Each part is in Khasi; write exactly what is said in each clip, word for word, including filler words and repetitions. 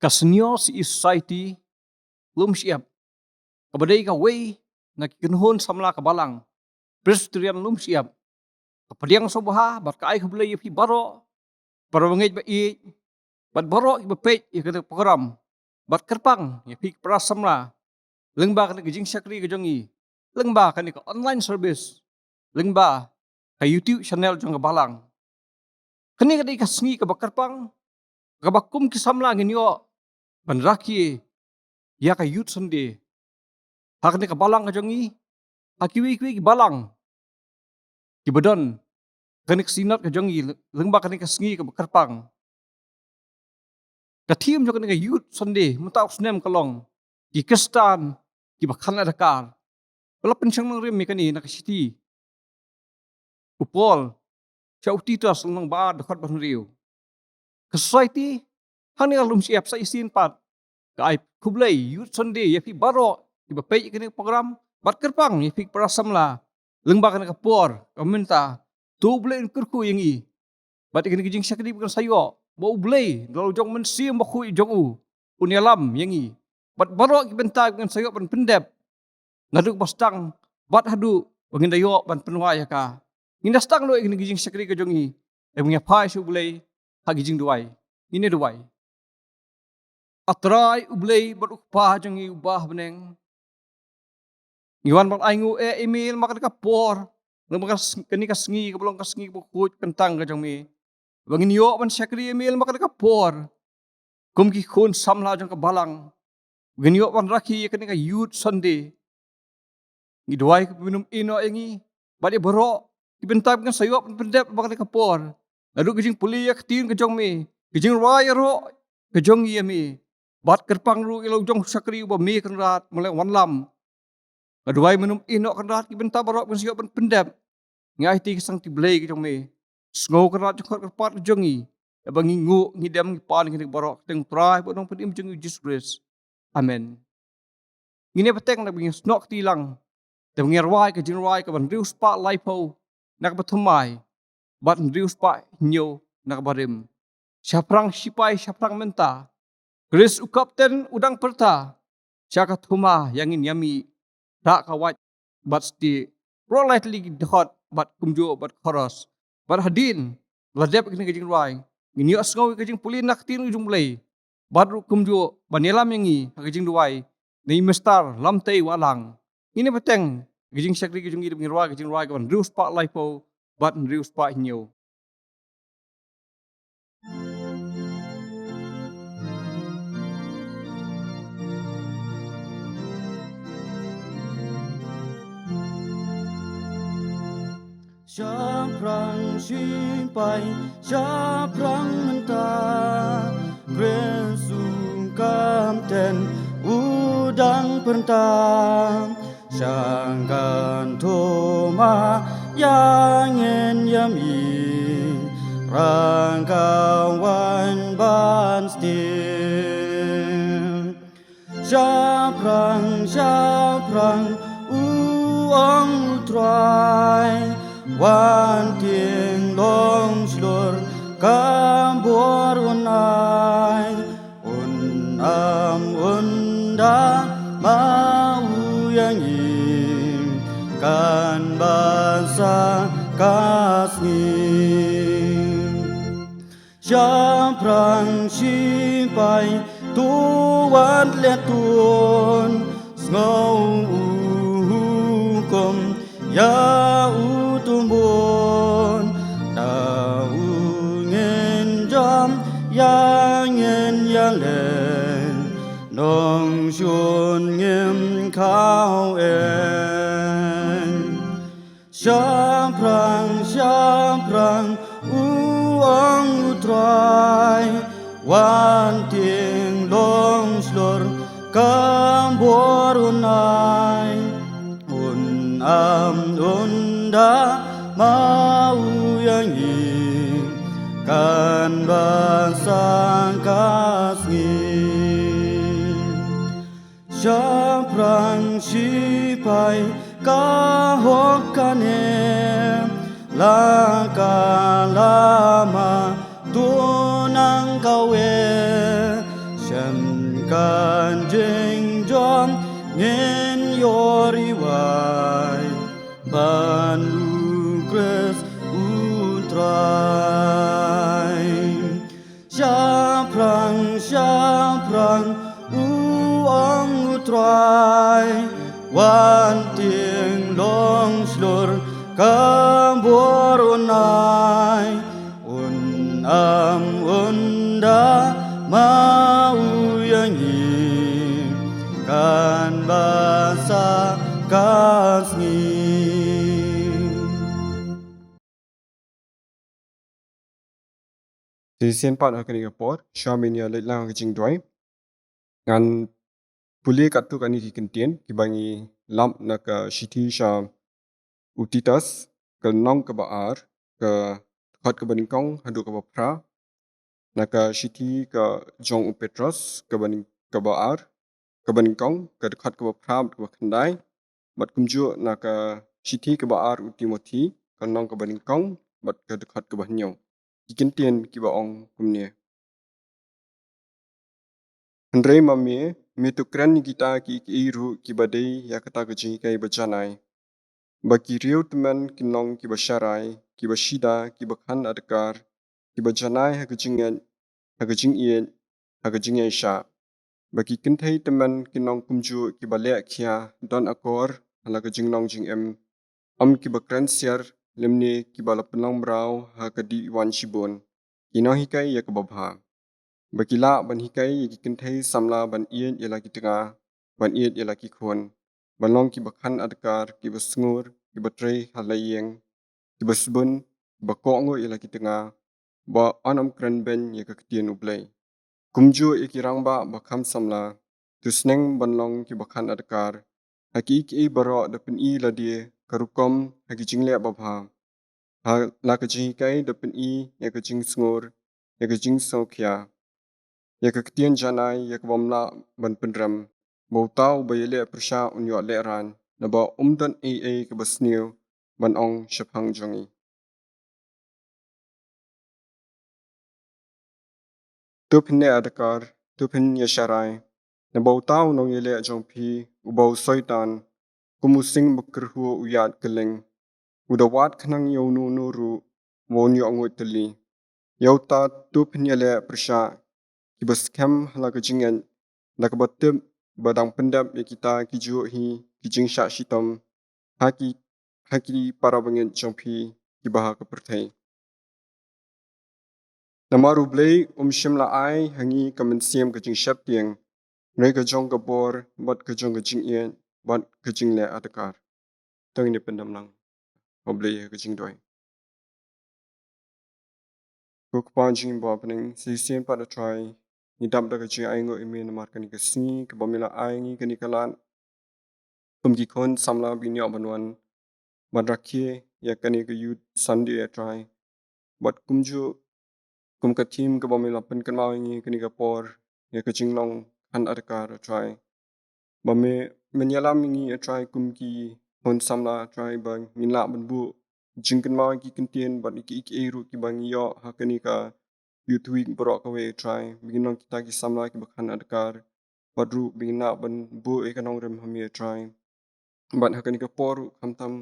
Ka Senior City Society Lumshyiap, kaba dei kawei na ki kynhun samla ka Balang Presbyterian Lumshyiap, ka pdiang sngewbha bad ka ai khublei ïa phi baroh, para bangeit ba ïeit, bad baroh kiba peit ïa kane ka program, bad kyrpang ïa phi ki para samla lyngba kane ka jingshakri ka jong ngi, lyngba kane ka online service, lyngba ka YouTube channel jong ka Balang. Kane ka dei ka sngi kaba kyrpang, kaba kum ki samla ngin ïoh ban rakhe ïa ka Youth Sunday ha kane ka Balang ka jong ngi, ha kiwei kiwei ki Balang kiba don kane ka Synod ka jong ngi, lyngba kane ka sngi kaba kyrpang. Ka theme jong kane ka Youth Sunday mynta u snem ka long, ki Khristan kiba khan adakar. Ba la pynshong nongrim ïa kane na ka shithi u Paul sha u Titus, lynnong ba ar, dkhot ba hynriew. Ka Society hangne ha Lumshyiap sa shisien pat ka ai khublei Youth Sunday ïa phi baroh kiba peit ïa kane ka program, bad kyrpang ïa phi ki para samla lyngba kane ka por kaba mynta. To U Blei un kyrkhu ïa ngi bad ïa kane ka jingshakri ba ngin sa ïoh, ba U Blei da la u jong u Mynsiem Bakhuid jong u un ïalam ïa ngi bad baroh ki bynta ba ngin sa ïoh ban pyndep naduh ba sdang bad haduh ba ngin da ïoh ban pynwai ïa ka. Ngin da sdang noh ïa kane ka jingshakri ka jong ngi, ïa ba ngin ïa phai sha U Blei ha ka jingduwai. Ngin ïa duwai. A Trai U Blei bad U Kpa jong ngi uba ha bneng, ngi wan ban ainguh eh ïa me lyngba kane ka por, lyngba kane ka sngi kaba long ka sngi kaba khuid kyntang ka jong me, ba ngin ïoh ban shakri ïa me lyngba kane ka por kum ki khun samla jong ka Balang, ba ngin ïoh ban rakhe ïa kane ka Youth Sunday. Ngi duwai ba men ym ïehnoh ïa ngi bad ïa baroh ki bynta ba ngin sa ïoh ban pyndep lyngba kane ka por, naduh ka jingpule ïa ka ktien ka jong me, ka jingrwai ïaroh ka jong ngi ïa me, bad kyrpang ruh ïa la u jong u shakri uba me Kynrad me la wanlam. Nga duwai men ym ïehnoh Kynrad ki bynta baroh ba ngin sa ïoh ban pyndep. Ngi aiti ka Sangti Blei ka jong me, sngew Kynrad jingkhot kyrpad ka jong ngi, ïa ba ngi nguh, ngi dem, ngi pan ïa kine baroh ha ka kyrteng U Trai bad U Nongpynim jong ngi U Jisu Khrist. Amen. Ngin ïa bteng na ba ngin ïasnoh kti lang, da ba ngin ïa rwai ka jingrwai kaba hynriew spah laiphew na kaba thymmai bad hynriew spah hynñiew na kaba rim. Shaphrang shipai shaphrang mynta, Khrist u Kapten u dang pyrta, sha ka thuma ïa ngin ïa mih, rah ka wait bad stieh, baroh lai tylli ki dkhot bad kumjuh bad ka chorus. Bad hadien la dep kane ka jingrwai, ngin ïohsngew ïa ka jingpule na ka ktien ka jong U Blei, bad ruh kumjuh ban ïalam ïa ngi ha ka jingduwai na i Mister Lamtei Wahlang. Ngin ïa bteng ha ka jingshakri ka jong ngi da ba ngin rwai ka jingrwai kaba hynriew spah laiphew bad hynriew spah hynñiew. Shaphrang shipai shaphrang mynta, Khrist u Kapten u dang pyrta, sha ka thuma ïa ngin ïa mih, rah ka wait bad stieh. Shaphrang shaphrang u ong U Trai, wan tieng long shlur ka bor un ai. Un ym, un da maw ïa ngi, kan ba sa ka sngi. Shaphrang shipai to wat leh tun, sngew u hukum ïa u tumbun, da u ngin jam ïa ngin ïa leh, nongshun ngim khaw ei. Shaphrang shaphrang u ong U Trai, wan tieng long shlur ka bor un ai. Un ym, un da maw ïa ngi, kan ba sa ka sngi. Shaphrang shipai ka hok kane, la ka lama to nang kawei, shem Kan jingjop ngin ïoh ri wai ban U Khrist U Trai. Shaphrang, shaphrang, u ong U Trai, wan tieng long shlur ka bor un ai, un am un da ma u ïa ngi kan basa ka sngi. Shisien pat ha kane ka por, sha menia leit lang ka jingduwai. Ngan pule katto katne ki kyntien, kiba ngi lap na ka shithi sha u Titus, ka lynnong kaba ar, ka dkhot kaba nyngkong, haduh kaba phra, na ka shithi ka jong u Petros, kaba nyng-, kaba ar, kaba nyngkong, ka dkhot kaba phra, bad kaba khyndai, bad kumjuh na ka shithi kaba ar u Timothi, ka lynnong kaba nyngkong, bad ka dkhot kaba hynñiew. Ki kyntien kiba ong kumne. Hynrei ma me, me to kren ïa kita ki, ki ruh kiba dei ïa kata ka jinghikai ba janai. Ba ki riew tymmen kin long kiba sharai, kiba shida, kiba khan adkar, kiba janai ha ka jingngeit, ha ka jingïeit, ha ka jingïaishah. Ba ki kynthei tymmen kin long kumjuh kiba leh khia, don akor ha la ka jinglong jingim, ym kiba kren siar, lymne kiba la pynlong mraw ha ka dih wan shibun, ki nonghikai ïa kaba bha. Ba ki lah ban hikai ïa ki kynthei samla ban ïeit ïa la ki tnga, ban ïeit ïa la ki khun, ban long kiba khan adkar, kiba sngur, kiba trei ha la ïing, kiba sbun, kiba kohnguh ïa la ki tnga, ba yn ym kren beiñ ïa ka ktien U Blei. Kumjuh ïa ki rangbah ba kham samla, to sneng ban long kiba khan adkar. Ha kiei kiei baroh da pyni lade ka rukom ha ki jingleh babha. Ha la ka jinghikai da pyni ïa ka jingsngur, ïa ka jingsngewkhia, ïa ka ktien janai, ïa ka bym lah ban pynrem. Ba uta uba ïaleh pyrshah un ïoh lehraiñ, naba um don ei ei kaba sniew ban ong shaphang jong ngi. To phin leh adkar, to phin ïasharai. Naba uta u nongïaleh jong phi, uba u Soitan, kum u sing bakyrhuh u ïaid kylleng, u da wad khnang ïa uno uno ruh uba un ïoh nguid tylli. Ïa uta to phin ïaleh pyrshah, kiba skhem ha la ka jingngeit, da kaba tip ba dang pyndep ïa kita ki juh hi ki jingshah shitom ha ki, ha ki para bangeit jong phi kiba ha ka pyrthei. Namar U Blei um shym la ai ha ngi ka mynsiem ka jingsheptieng, hynrei ka jong ka bor, bad ka jong ka jingïeit, bad ka jingleh adkar. To ngin ïa pyndem lang ha U Blei ha ka jingduwai. Ko Kpa jong ngi ba ha bneng, shisien pat A Trai, ngi dap da ka jingainguh ïa me namar kane ka sngi kaba me la ai ngi kane ka lad kum ki khun samla ba ngin ïoh ban wan ban rakhe ïa kane ka Youth Sunday, A Trai. Bad kumjuh kum ka theme kaba me la pynkynmaw ïa ngi kane ka por, ïa ka jinglong khan adkar, A Trai. Ba me, men ïalam ïa ngi, A Trai, kum ki khun samla, A Trai, ba ngin lah ban buh jingkynmaw ïa ki kyntien bad ïa kiei kiei ruh kiba ngi ïoh ha kane ka Youth Week baroh kawei, A Trai. Ba ngin long kita ki samla kiba khan adkar, bad ruh ba ngin lah ban buh ïa ka nongrim ha me, A Trai. Bad ha kane ka por ruh khamtam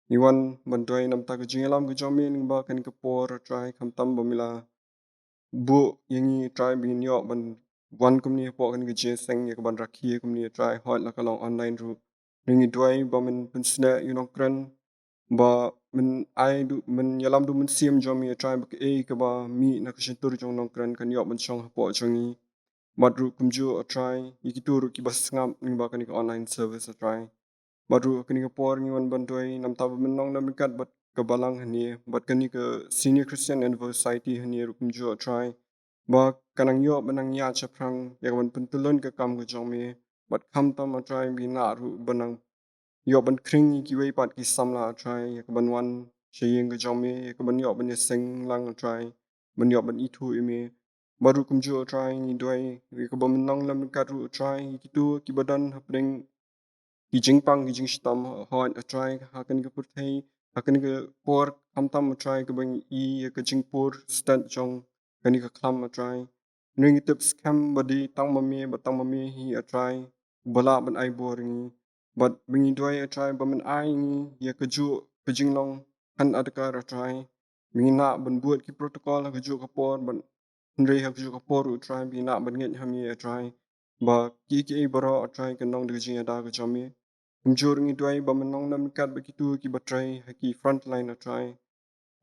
ngi wan ban duwai namar ka jingïalam ka jong me lyngba kane ka por, A Trai, khamtam ba me la buh ïa ngi, A Trai, ba ngin ïoh ban wan kumne hapoh kane ka jingïaseng ïa kaban rakhe kumne, A Trai, hooid la ka long online ruh. Ngi duwai ba men pynsngew ïa u nongkren, ba men ai duh, men ïalam duh mynsiem jong me, A Trai, ba kaei kaba mih na ka shyntur jong u nongkren kan ïoh ban shong hapoh jong ngi. Bad ruh kumjuh, A Trai, ïa kito ruh kiba sngap lyngba kane ka online service, A Trai. Bad ruh kane ka por ngi wan ban duwai namar ba men long na ryngkat bad ka balang hangne, bad kane ka Senior Christian Endeavour Society hangne ruh kumjuh, A Trai, ba kan nang ïoh ban nang ïaid shaphrang ïa kaban pyntylun ka kam ka jong me. Bad khamtam, A Trai, ba ngin lah ruh ban nang ïoh ban khring ïa kiwei pat ki samla, A Trai, ïa kaban wan sha ïing ka jong me, ïa kaban ïoh ban ïaseng lang, A Trai, ban ïoh ban ithuh ïa me. Bad ruh kumjuh, A Trai, ngi duwai ïa kaba men long na ryngkat ruh, A Trai, ïa kito kiba don hapdeng ki jingpang ki jingshitom, hooid, A Trai, ha kane ka pyrthei, ha kane ka por, khamtam, A Trai, kaba ngi i ïa ka jingpur stet jong kane ka khlam, A Trai. Ngi tip skhem ba dei tang ma me, ba tang ma me hi, A Trai, ba lah ban ai bor ïa ngi. Bad ba ngi duwai, A Trai, ba men ai ngi ïa kajuh ka jinglong khan adkar, A Trai. Ba ngin lah ban bud ki protocol ha kajuh ka por, bad hynrei ha kajuh ka por ruh, A Trai, ba ngin lah ban ngeit ha me, A Trai. Ba kiei kiei baroh, A Trai, kan long da ka jingïada ka jong me. Kumjuh ruh ngi duwai ba men long lem ryngkat bad kito kiba trei ha ki frontline, A Trai.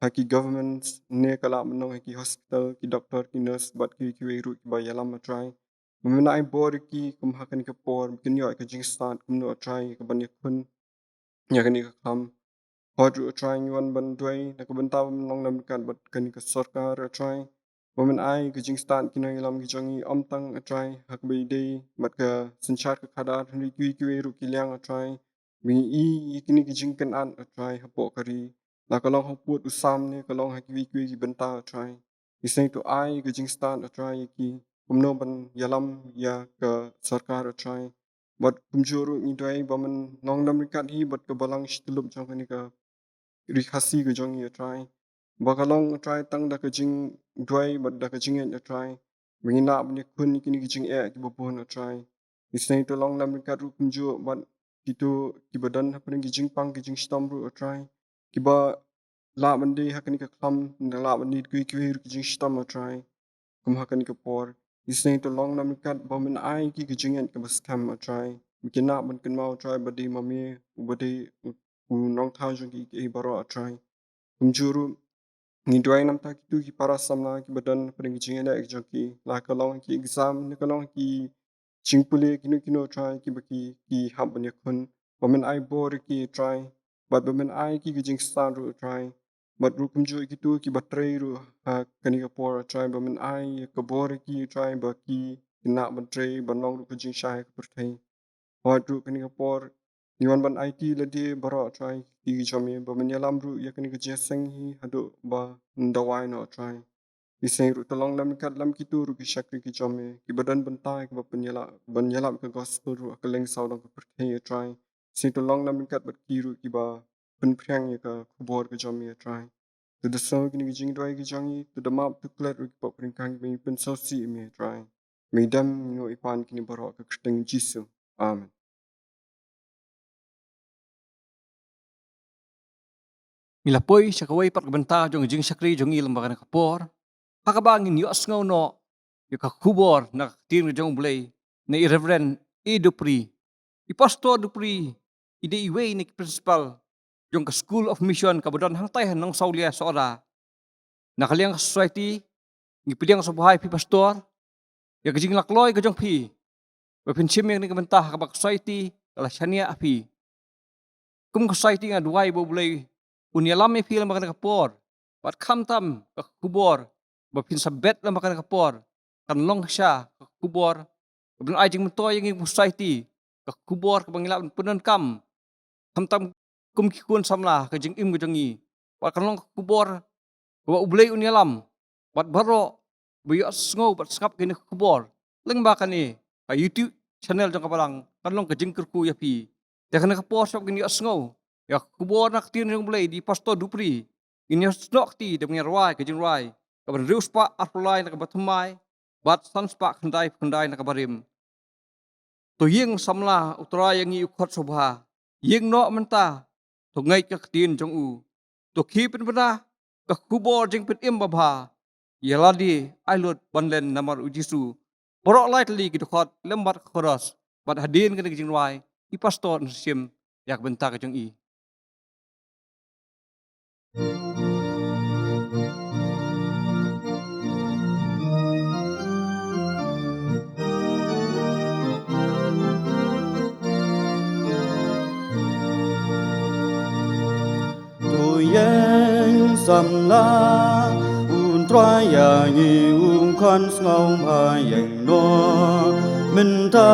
Ha ki governments, ne ka lah ban long ha ki hospital, ki doktor, ki nurse, bad kiwei kiwei ruh kiba ïalam, A Trai. Ba men ai bor ïa ki kum ha kane ka por, ba kin ïoh ka jingstad kumno, A Trai, ka ban ïakhun ïa kane ka kam. Hooid ruh, A Trai, ngi wan ban duwai na ka bynta ba men long lem ryngkat bad kane ka sorkar, A Trai. Ba men ai ka jingstad ki nongïalam ki jong ngi, ym tang, A Trai, ha kaba ïadei bad ka synshar ka khadar, hynrei kiwei kiwei ruh ki liang, A Trai. Ba ngi i ïa kine ki jingkynad, A Trai, hapoh ka ri. La ka long ha pud u sam ne ka long ha kiwei kiwei ki bynta, A Trai. Isynei to ai ka jingstad, A Trai, ïa ki kumno ban ïalam ïa ka sorkar, A Trai. Bad kumjuh ruh ngi duwai ba men long lem ryngkat hi bad ka balang shityllup jong kane ka ri Khasi ka jong ngi, A Trai. Ba ka long, A Trai, tang da ka jingduwai bad da ka jingngeit, A Trai. Ba ngin lah ban ïakhun ïa kine ki jingeh kiba bun, A Trai. Isynei to long lem ryngkat ruh kumjuh bad kito kiba don hapdeng ki jingpang ki jingshitom ruh, A Trai. Kiba lah ban dei ha kane ka khlam, ne lah ban dei kiwei kiwei ruh ki jingshitom, A Trai. Kum ha kane ka por. Isynei to long lem ryngkat ba men ai ki ka jingngeit kaba skhem, A Trai. Ba kin lah ban kynmaw, A Trai, ba dei ma me uba dei u, u nongthaw jong kiei kiei baroh, A Trai. Kumjuh ruh ngi duwai namar kito ki para samla kiba don hapdeng ki jingïaleh ki jong ki, la ka long ki exam, ne ka long ki jingpule kino kino, A Trai, kiba ki, ki hap ban ïakhun. Ba men ai bor ïa ki, A Trai. Bad ba men ai ki ka jingstad ruh, A Trai. Bad ruh kumjuh kito kiba trei ruh ha kane ka por, A Trai, ba men ai ïa ka bor ïa ki, A Trai, ba ki kin lah ban trei, ban long ruh ka jingshai ha ka pyrthei. Hooid ruh kane ka por ngi wan ban aiti lade baroh, A Trai, ha kti jong me, ba men ïalam ruh ïa kane ka jingïaseng hi haduh ba yn dawai noh, A Trai. Isynei ruh to long lem ryngkat lem kito ruh ki shakri ki jong me, kiba don bynta kiba pynïalap, ban ïalap ka gospel ruh ha kylleng sawdong ka pyrthei, A Trai. Isynei to long lem ryngkat bad ki ruh kiba pynphriang ïa ka khubor ka jong me, A Trai. To da sngew kine ki jingduwai ki jong ngi, to da map, to klet ruh ki pop ryngkang kiba ngi pynsngewsih ïa me, A Trai. Me dang ngi ïoh i pan kine baroh ha ka kyrteng Jisu. Amen. Ngi la poi sha kawei pat ka bynta jong ka jingshakri jong ngi lem bad kane ka por, ha kaba ngin ïohsngew noh ïa ka khubor na ka ktien ka jong U Blei na i Reverend A. Dupri. I Pastor Dupri i dei iwei na ki principal jong ka School of Mission kaba don hangtai ha Nongsawlia, Sohra. Na ka liang ka society, ngi pdiang sngewbha ïa phi Pastor ïa ka jinglakloi ka jong phi ba phin shim ïa kane ka bynta ha kaba ka society ka la shaniah ha phi. Kum ka society nga duwai ba U Blei un ïalam ïa phi lem bad kane ka por, bad khamtam ka khubor ba phin sa bet lem bad kane ka por kan long shisha ka khubor kaban ai jingmyntoi ïa ngi kum society, ka khubor kaba ngi lah ban pyndonkam khamtam kum ki khun samla ha ka jingim ka jong ngi. Bad kan long ka khubor kaba U Blei un ïalam bad baroh ba ïohsngew bad sngap kane ka khubor lyngba kane ka YouTube channel jong ka Balang, kan long ka jingkyrkhu ïa phi. Te kane ka por sngap, ngin ïohsngew ïa ka khubor na ka ktien jong U Blei da i Pastor Dupri. Ngin ïasnoh kti da ban ïa rwai ka jingrwai kaba hynriew spah arphew lai na kaba thymmai bad san spah khyndaiphew khyndai na kaba rim. To ïeng samla, U Trai ïa ngi u khot sngewbha, ïeng noh mynta. To ngeit ka ktien jong u. To khie pynbna ka khubor jingpynim babha. Ïa lade ai lut ban len namar U Jisu. Baroh lai tylli ki dkhot lem bad ka chorus. Bad hadien kane ka jingrwai, i Pastor un shim ïa ka bynta ka jong i. To ïeng samla, U Trai ïa ngi u khot sngewbha, ïeng noh mynta.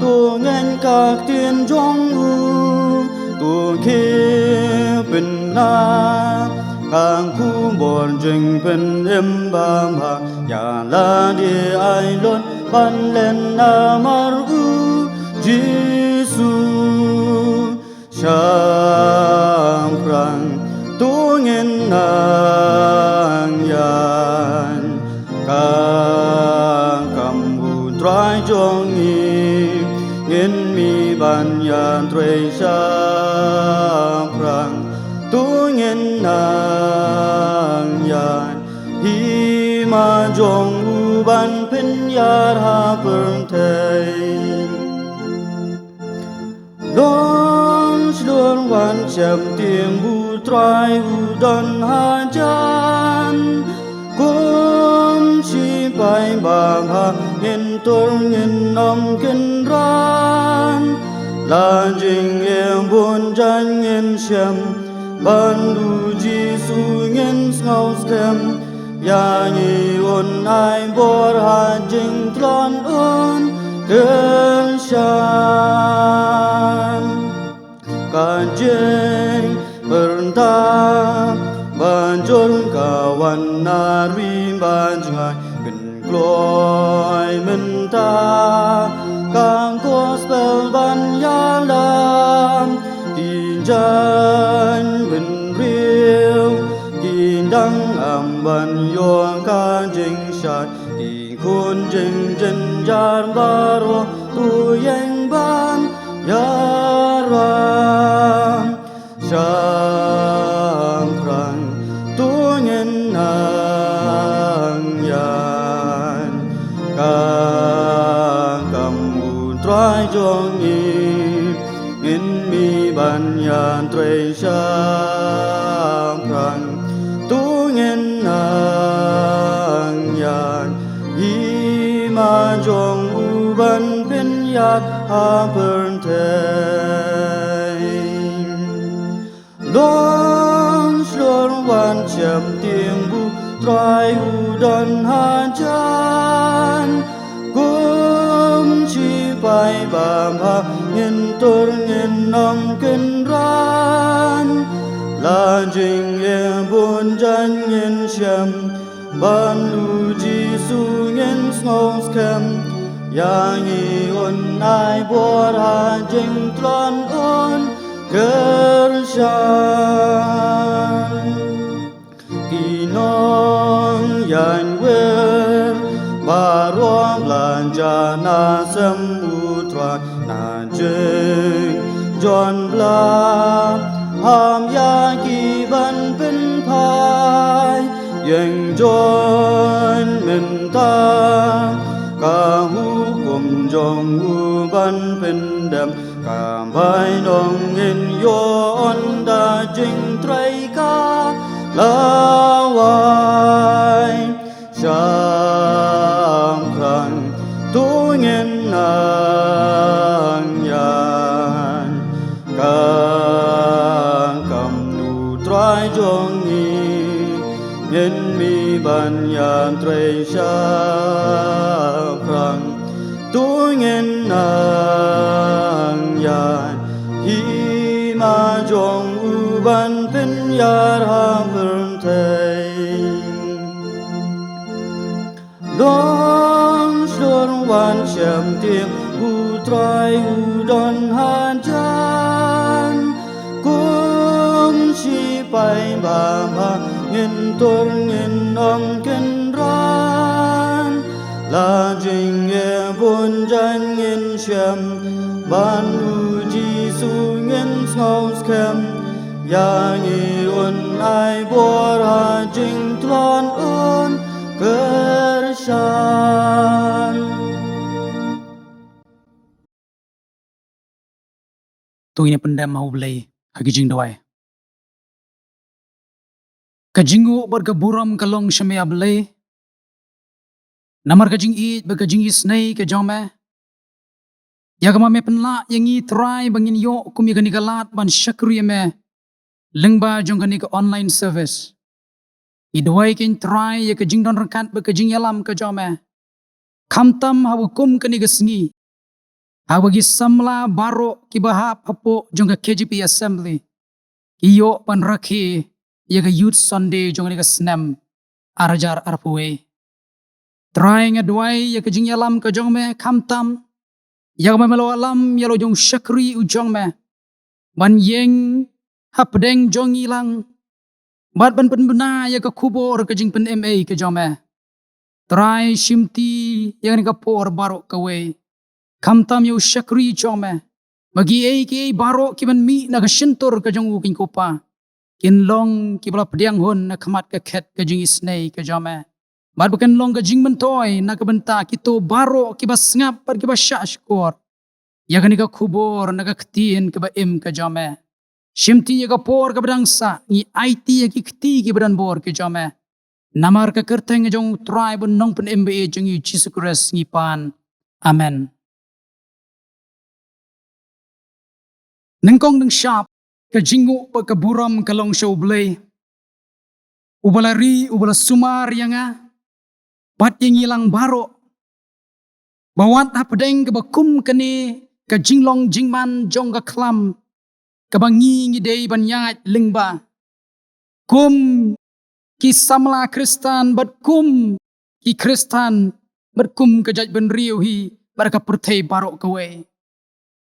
To ngeit ka ktien jong u, to khie pynbna ka khubor jingpynim babha. Ïa lade ai lut ban len namar U Jisu. Shaphrang to ngin nang ïaid ka jong ngi, ngin mih ban ïatrei shaphrang. To ngin nang ïaid hima jong u ban pynïar ha pyrthei. Long shlur wan shem tieng, U Trai u don hajan. Kum shipai babha ngin tur, ngin ym kynran. La jingeh bun jait ngin shem, bad U Jisu ngin sngewskhem. Ïa ngi un ai bor ha jingtlot, un kyrshan. Ka jingpyrta bajur ka wan na ri bajngai, pynkloi mynta ka gospel ban ïalam. Ki jait bynriew ki dang ym ban ïoh ka jingshai, ki khun jingjynjar baroh to ïeng ban ïalam. Shaphrang to ngin nang ïaid, ka kam U Trai jong ngi, ngin mih ban ïatrei shaphrang. To ngin nang ïaid hima jong u ban pynïar ha pyrthei. Long shlur wan shem tieng, U Trai u don hajan. Kum shipai babha ngin tur, ngin ym kynran. La jingeh bun jait ngin shem, bad U Jisu ngin sngewskhem. Ïa ngi un ai bor ha jingtlot, un kyrshan. Ki nongïainwer baroh, la jan na sem U Trai, na jingjon bla, ham ïa ki ban pynphai. Ïeng jot mynta, ka hukum jong u ban pyndem. Ka bainong ngin ïoh ynda jingtrei ka la wai. Shaphrang to ngin nang ïaid, ka kam U Trai jong ngi, ngin mih ban ïatrei shaphrang. To ngin nang ïaid hima jong u ban pynïar ha pyrthei. Long shlur wan shem tieng, U Trai u don hajan. Kum shipai babha ngin tur, ngin ym kynran. La jingeh bun jait ngin shem, bad U Jisu ngin sngewskhem. Ïa ngi un ai bor ha jingtlot, un kyrshan. To ngin pyndem ha U Blei ha ki jingduwai. Ka jingnguh bad ka burom ka long sha me, A Blei, namar ka jingïeit bad ka jingisynei ka jong me, ïa kaba me pynlah ïa ngi, Trai, ba ngin ïoh kum ïa kane ka lad ban shakri ïa me lyngba jong kane ka online service. Ngi duwai kein, Trai, ïa ka jingdon ryngkat bad ka jingïalam ka jong me, khamtam haba kum kane ka sngi, haba ki samla baroh kiba hap hapoh jong ka K J P Assembly ki ïoh ban rakhe ïa ka Youth Sunday jong kane ka snem ar hajar arphew wei. Trai, nga duwai ïa ka jingïalam ka jong me, khamtam ïa kaba me la wallam ïa la u jong u shakri u jong me ban ïeng hapdeng jong ngi lang, bad ban pynbna ïa ka khubor ka jingpynim ei ka jong me. Trai, shimti ïa kane ka por baroh kawei, khamtam ïa u shakri jong me, ba kiei kiei baroh kiban mih na ka shyntur ka jong u, kynkopa, kin long kiba la pdiang hun na khmat ka khet ka jingisynei ka jong me, bad ba kin long ka jingmyntoi na ka bynta kito baroh kiba sngap bad kiba shahshkor ïa kane ka khubor na ka ktien kaba im ka jong me. Shimti ïa ka por kaba dang sah, ngi aiti ïa ki kti kiba don bor ki jong me, namar ka kyrteng jong u Trai bad Nongpynim ba ïeit jong ngi, Jisu Khrist, ngi pan. Amen. Nyngkong nyngshap, ka jingnguh bad ka burom ka long sha U Blei, uba la ri, uba la sumar ïa nga bad ïa ngi lang baroh, ba wat hapdeng kaba kum kane ka jinglong jingman jong ka khlam kaba ngi ngi dei ban ïaid lyngba kum ki samla Khristan bad kum ki Khristan bad kum ka jaitbynriew hi bad ka pyrthei baroh kawei.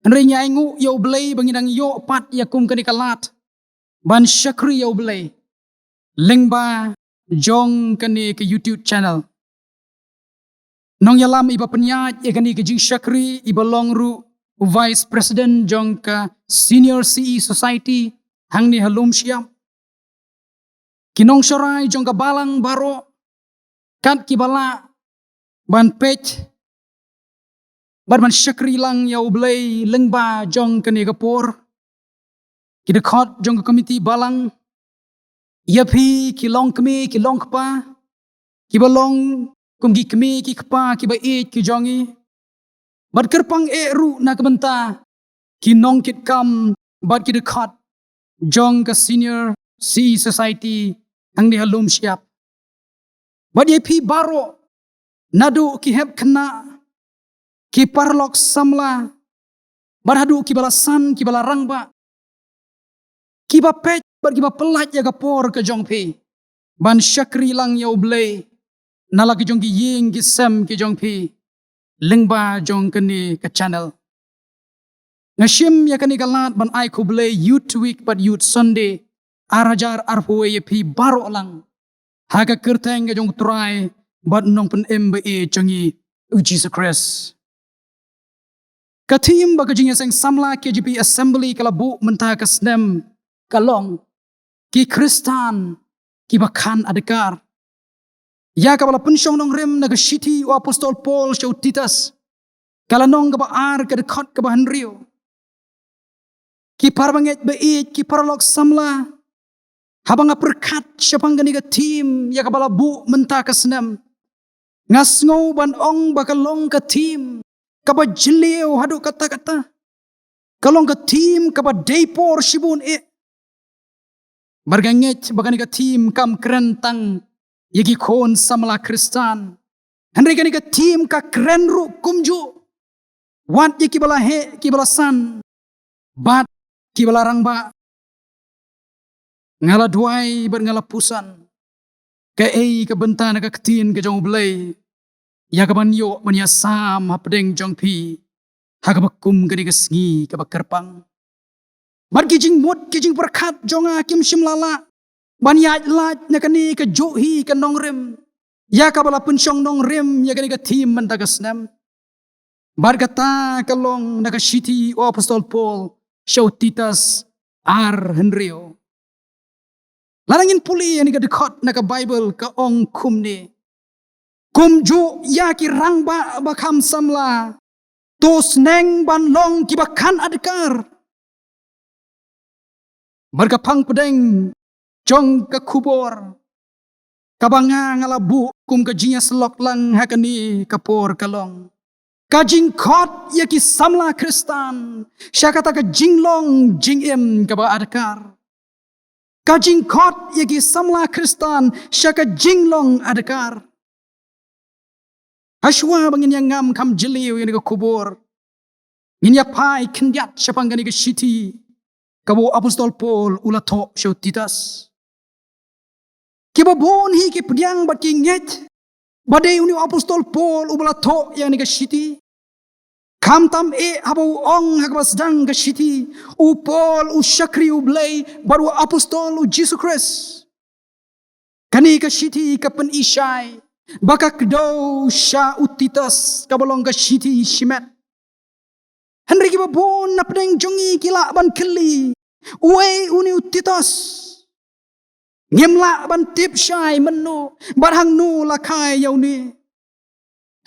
Hynrei ngi ainguh ïa U Blei ba ngi dang ïoh pat ïa kum kane ka lad ban shakri ïa U Blei lyngba jong kane ka YouTube channel. Nongïalam iba pynïaid ïa kane ka jingshakri iba long ruh u Vice President jong ka Senior C E Society hangne ha Lumshyiap. Ki nongsharai jong ka balang baroh, kat kiba lah ban peit bad ban shakri lang ïa U Blei lyngba jong kane ka por. Ki dkhot jong ka komiti balang, ïa phi ki longkmie ki longkpa, kiba long kum ki kmie ki kpa kiba ïeit ki jong ngi, bad kyrpang eh ruh na ka bynta ki nongkitkam bad ki dkhot jong ka Senior C E Society hangne ha Lumshyiap. Bad ïa phi baroh, naduh ki hep khynnah, ki paralok samla, bad haduh kiba la san, kiba la rangbah, kiba peit bad kiba pyllait ïa ka por ka jong phi ban shakri lang ïa U Blei na la ki jong ki ïing ki sem ki jong phi lyngba jong kane ka channel. Nga shim ïa kane ka lad ban ai khublei Youth Week bad Youth Sunday ar hajar arphew wei ïa phi baroh lang, ha ka kyrteng ka jong U Trai bad Nongpynim ba ïeit jong ngi, U Jisu Khrist. Ka theme ba ka jingïaseng samla K J P Assembly ka la buh mynta ka snem ka long, Ki Khristan kiba khan adkar. Ïa kaba la pynshong nongrim na ka shithi u Apostol Paul sha u Titus, ka lynnong kaba ar, ka dkhot kaba hynriew. Ki parabangeit ba ïeit, ki paralok samla, haba nga pyrkhat shaphang kane ka theme ïa kaba la buh mynta ka snem, nga sngew ban ong ba ka long ka theme kaba jylliew haduh katta katta. Ka long ka theme kaba dei por shibun eh. Bad nga ngeit ba kane ka theme kam kren tang ïa ki khun samla Khristan, hynrei kane ka theme ka kren ruh kumjuh wat ïa kiba la heh, kiba la san, bad kiba la rangbah. Nga la duwai bad nga la pyrshang, kaei ka bynta na ka ktien ka jong U Blei ïa kaban ïoh ban ïasam hapdeng jong phi ha kaba kum kane ka sngi kaba kyrpang. Bad ki jingmut, ki jingpyrkhat jong nga kim shym la lah ban ïaid lait na kane kajuh hi ka nongrim ïa kaba la pynshong nongrim ïa kane ka theme mynta ka snem. Bad kata ka long na ka shithi u Apostol Paul sha u Titus ar hynriew. Lada ngin pule ïa kane ka dkhot na ka Baibl, ka ong kumne: Kumjuh ïa ki rangbah ba kham samla, to sneng ban long kiba khan adkar. Bad ka phang pdeng jong ka khubor kaba nga, nga la buh kum ka jingïasyllok lang ha kane ka por ka long: Ka jingkhot ïa ki samla Khristan sha kata ka jinglong jingim kaba adkar. Ka jingkhot ïa ki samla Khristan sha ka jinglong adkar. Hashwa ba ngin ïa ngam kham jylliew ïa kane ka khubor, ngin ïa phai khyndiat shaphang kane ka shithi kaba u Apostol Paul u la thoh sha u Titus. Kiba bun hi ki pdiang bad ki ngeit ba dei une u Apostol Paul uba la thoh ïa kane ka shithi. Khamtam eh haba u ong ha kaba sdang ka shithi, u Paul u shakri U Blei bad u apostol u Jisu Khrist. Kane ka shithi ka pynshai ba ka kdew sha u Titus kaba long ka shithi shimet. Hynrei kiba bun na pdeng jong ngi ki lah ban kylli, uei une u Titus? Ngim lah ban tip shai mynno bad hangno la kha ïa une.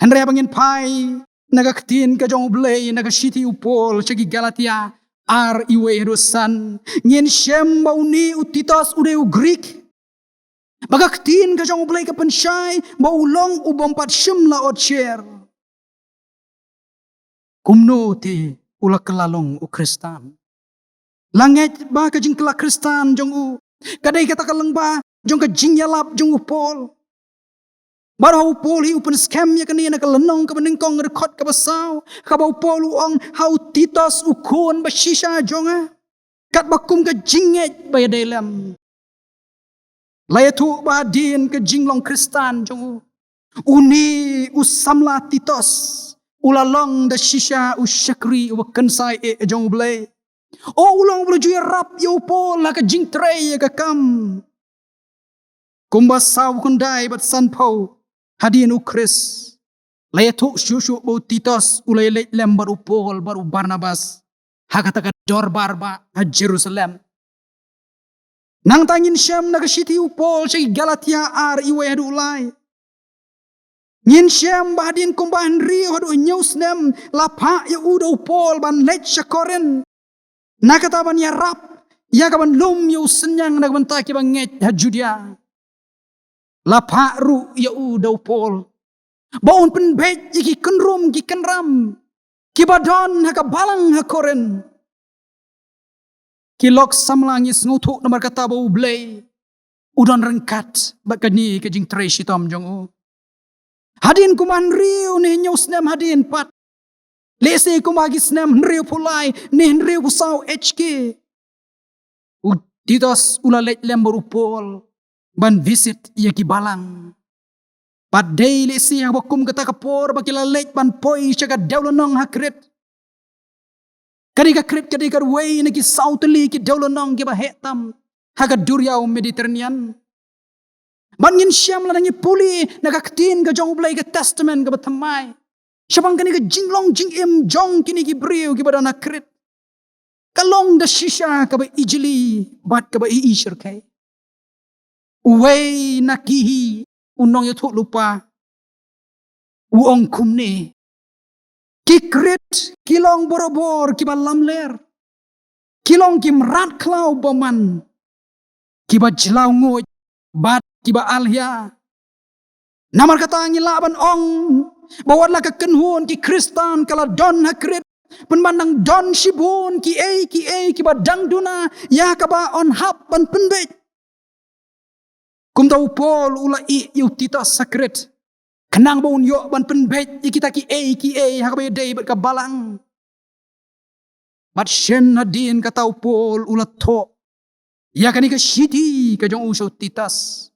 Hynrei haba ngin phai na ka ktien ka jong U Blei na ka shithi u Paul sha ki Galatia ar, wei haduh san, ngin shem ba une u Titus u dei u Grik. Ba ka ktien ka jong U Blei ka pynshai ba u long u bym pat shym la ot sher. Kumno te u la kylla long u Khristan? La ngeit ba ka jingkylla Khristan jong u ka dei kata ka lyngba jong ka jingïalap jong u Paul. Bad ha u Paul hi u pynskhem ïa kane na ka lynnong kaba nyngkong, dkhot kaba saw, kaba u Paul u ong ha u Titus u khun ba shisha jong nga, katba kum ka jingngeit ba ïadei lem. La ïathuh ba hadien ka jinglong Khristan jong u, une u samla Titus u la long da shisha u shakri uba kynsai eh jong U Blei. O, u long uba la ju ïarap ïa u Paul ha ka jingtrei ïa ka kam. Kumba saw khyndai bad sanphew hadien u Khrist, la ïathuh shuh shuh ba u Titus u la ïaleit lem bad u Paul bad u Barnabas ha kata ka dorbar bah ha Jerusalem. Nangta ngin shem na ka shithi u Paul sha ki Galatia ar, wei haduh lai, ngin shem ba hadien kumba hynriew haduh hynñiew snem la phah ïa u da u Paul ban leit sha Korinth. Na kata ban ïarap ïa ka ban lum ïa u synñiang na ka bynta kiba ngeit ha Judia, la phah ruh ïa u da u Paul ba un pynbeit ïa ki kynrum ki kynram kiba don ha ka balang ha Korinth. Ki lok samla, ngi sngewthuh namar kata ba U Blei u don ryngkat bad kane ka jingtrei shitom jong u. Hadien kumba hynriew ne hynñiew snem hadien pat, lehse kumba ki snem hynriewphew lai ne hynriewphew saw H K, u Titus u la leit lem bad u Paul ban visit ïa ki balang. Bad dei lehse haba kum kata ka por ba ki la leit ban poi sha ka dewlynnong ha Krit. Ka dei ka Krit ka dei kawei na ki saw tylli ki dewlynnong kiba heh tam ha ka duriaw Mediterranean. Bad ngin shem lada ngi pule na ka ktien ka jong U Blei, ka Testament kaba thymmai, shaphang kane ka jinglong jingim jong kine ki briew kiba don ha Krit, ka long da shisha kaba ijli bad kaba i-i shyrkhei. Uwei na ki hi u nongïathuhlypa u ong kumne: Ki Krit ki long borabor kiba lamler, ki long ki mrad khlaw bymman, kiba jlaw nguid bad kiba alhia. Namar kata ngi lah ban ong ba wat la ka kynhun ki Khristan ka la don ha Krit, pynban dang don shibun kiei kiei kiba dang duna ïa kaba yn hap ban pynbeit. Kumta u Paul u la ïeh ïa u Titus ha Krit khnang ba un ïoh ban pynbeit ïa kita kiei kiei ha kaba ïadei bad ka balang. Bad shen hadien kata u Paul u la thoh ïa kane ka shithi ka jong u sha u Titus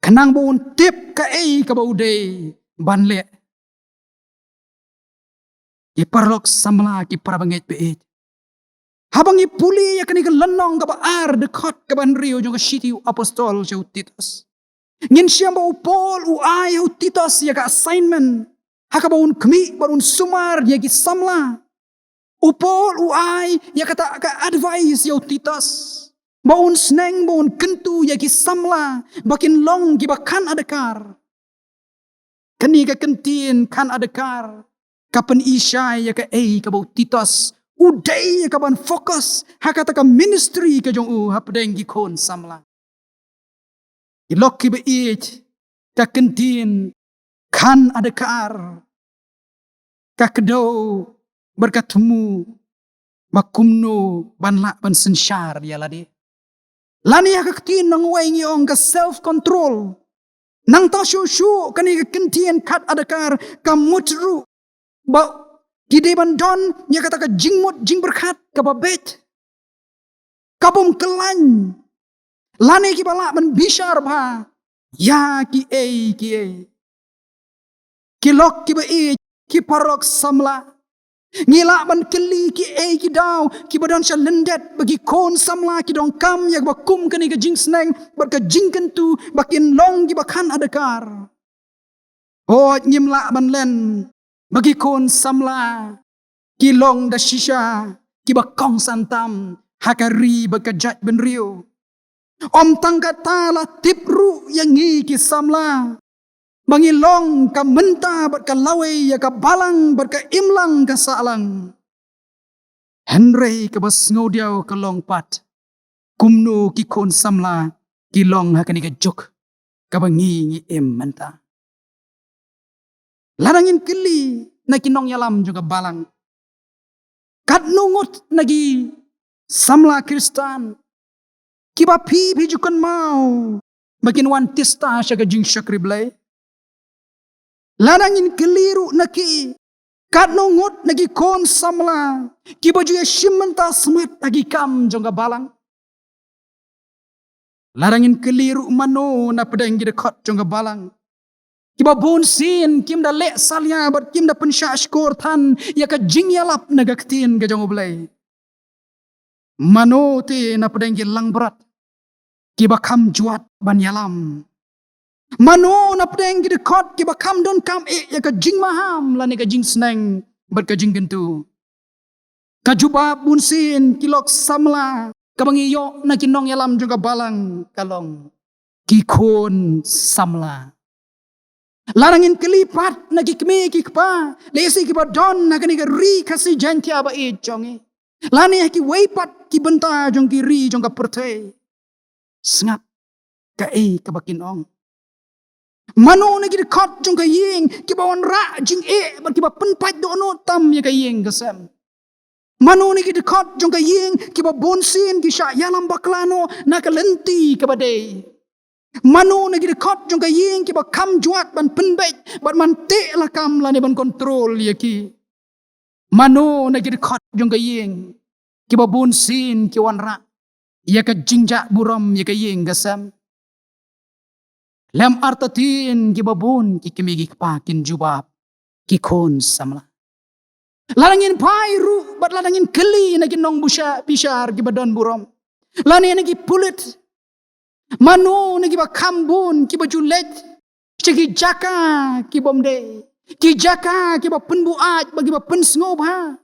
khnang ba un tip kaei kaba u dei ban leh. Ki paralok samla, ki parabangeit ba ïeit, haba ngi pule ïa kane ka lynnong kaba ar, dkhot kaba hynriew jong ka shithi u apostol sha u Titus, ngin shem ba u Paul u ai ha u Titus ïa ka assignment ha kaba un khmih bad un sumar ïa ki samla. U Paul u ai ïa kata ka advice ïa u Titus ba un sneng ba un kyntu ïa ki samla ba kin long kiba khan adkar. Kane ka kyntien khan adkar ka pyni shai ïa kaei kaba u Titus u dei ïa kaban focus ha kata ka ministry ka jong u hapdeng ki khun samla. Ki lok kiba ïeit, ka kyntien khan adkar ka kdew bad ka thmu ba kumno ban lah ban synshar ïa lade. Lane ha ka ktien nongwei ngi ong ka self control. Nangta shuh shuh kane ka kyntien khan adkar ka mut ruh ba ki dei ban don ïa kata ka jingmut jingpyrkhat kaba beit, ka bym kyllain, lane kiba lah ban bishar bha ïa kiei kiei. Ki lok kiba ïeit, ki paralok samla, ngi lah ban kylli kiei ki daw kiba don sha lyndet ba ki khun samla ki donkam ïa kaba kum kane ka jingsneng bad ka jingkyntu ba kin long kiba khan adkar. Hooid, ngim lah ban len ba ki khun samla ki long da shisha kiba kongsan tam ha ka ri bad ka jaitbynriew. Ym tang kata, la tip ruh ïa ngi ki samla ba ngi long ka mynta bad ka lawei ïa ka balang bad ka imlang ka sahlang. Hynrei kaba sngewdiaw ka long pat kumno ki khun samla ki long ha kane ka juk kaba ngi ngi im mynta. Lada ngin kylli na ki nongïalam jong ka balang, katno ngut na ki samla Khristan kiba phi phi ju kynmaw ba kin wan tista sha ka jingshakri Blei? Lada ngin kylli ruh na ki, katno ngut na ki khun samla kiba ju ïashim bynta smat ha ki kam jong ka balang? Lada ngin kylli ruh, mano na pdeng ki dkhot jong ka balang kiba bun sien kim da leh salia bad kim da pynshah shkor than ïa ka jingïalap na ka ktien ka jong U Blei? Mano te na pdeng ki langbrot kiba kham jwat ban ïalam? Mano na pdeng ki dkhot kiba kham donkam eh ïa ka jingmaham lane ka jingsneng bad ka jingkyntu? Ka jubab bun sien ki lok samla kaba ngi ïoh na ki nongïalam jong ka balang ka long ki khun samla. Lada ngin kylli pat na ki kmie ki kpa, lehse kiba don ha kane ka ri Khasi Jaiñtia ba ïeit jong ngi, lane ha kiwei pat ki bynta jong ki ri jong ka pyrthei, sngap kaei kaba kin ong. Mano na ki dkhot jong ka ïing kiba wanrah jingeh bad kiba pynpait dohnud tam ïa ka ïing ka sem? Mano na ki dkhot jong ka ïing kiba bun sien ki shah ïalam bakla noh na ka lynti kaba dei? Mano na ki dkhot jong ka ïing kiba kham jwat ban pynbeit bad ban teh lakam lane ban kontrol ïa ki? Mano na ki dkhot jong ka ïing kiba bun sien ki wanrah ïa ka jingjah burom ïa ka ïing ka sem? Lem artatien kiba bun ki kmie ki kpa kin jubab, ki khun samla. Lada ngin phai ruh bad lada ngin kylli na ki nongbishar kiba don burom lane na ki pulit, mano na kiba kham bun kiba ju leit sha ki jaka ki bym dei, ki jaka kiba pynbuaid bad kiba pynsngewbha?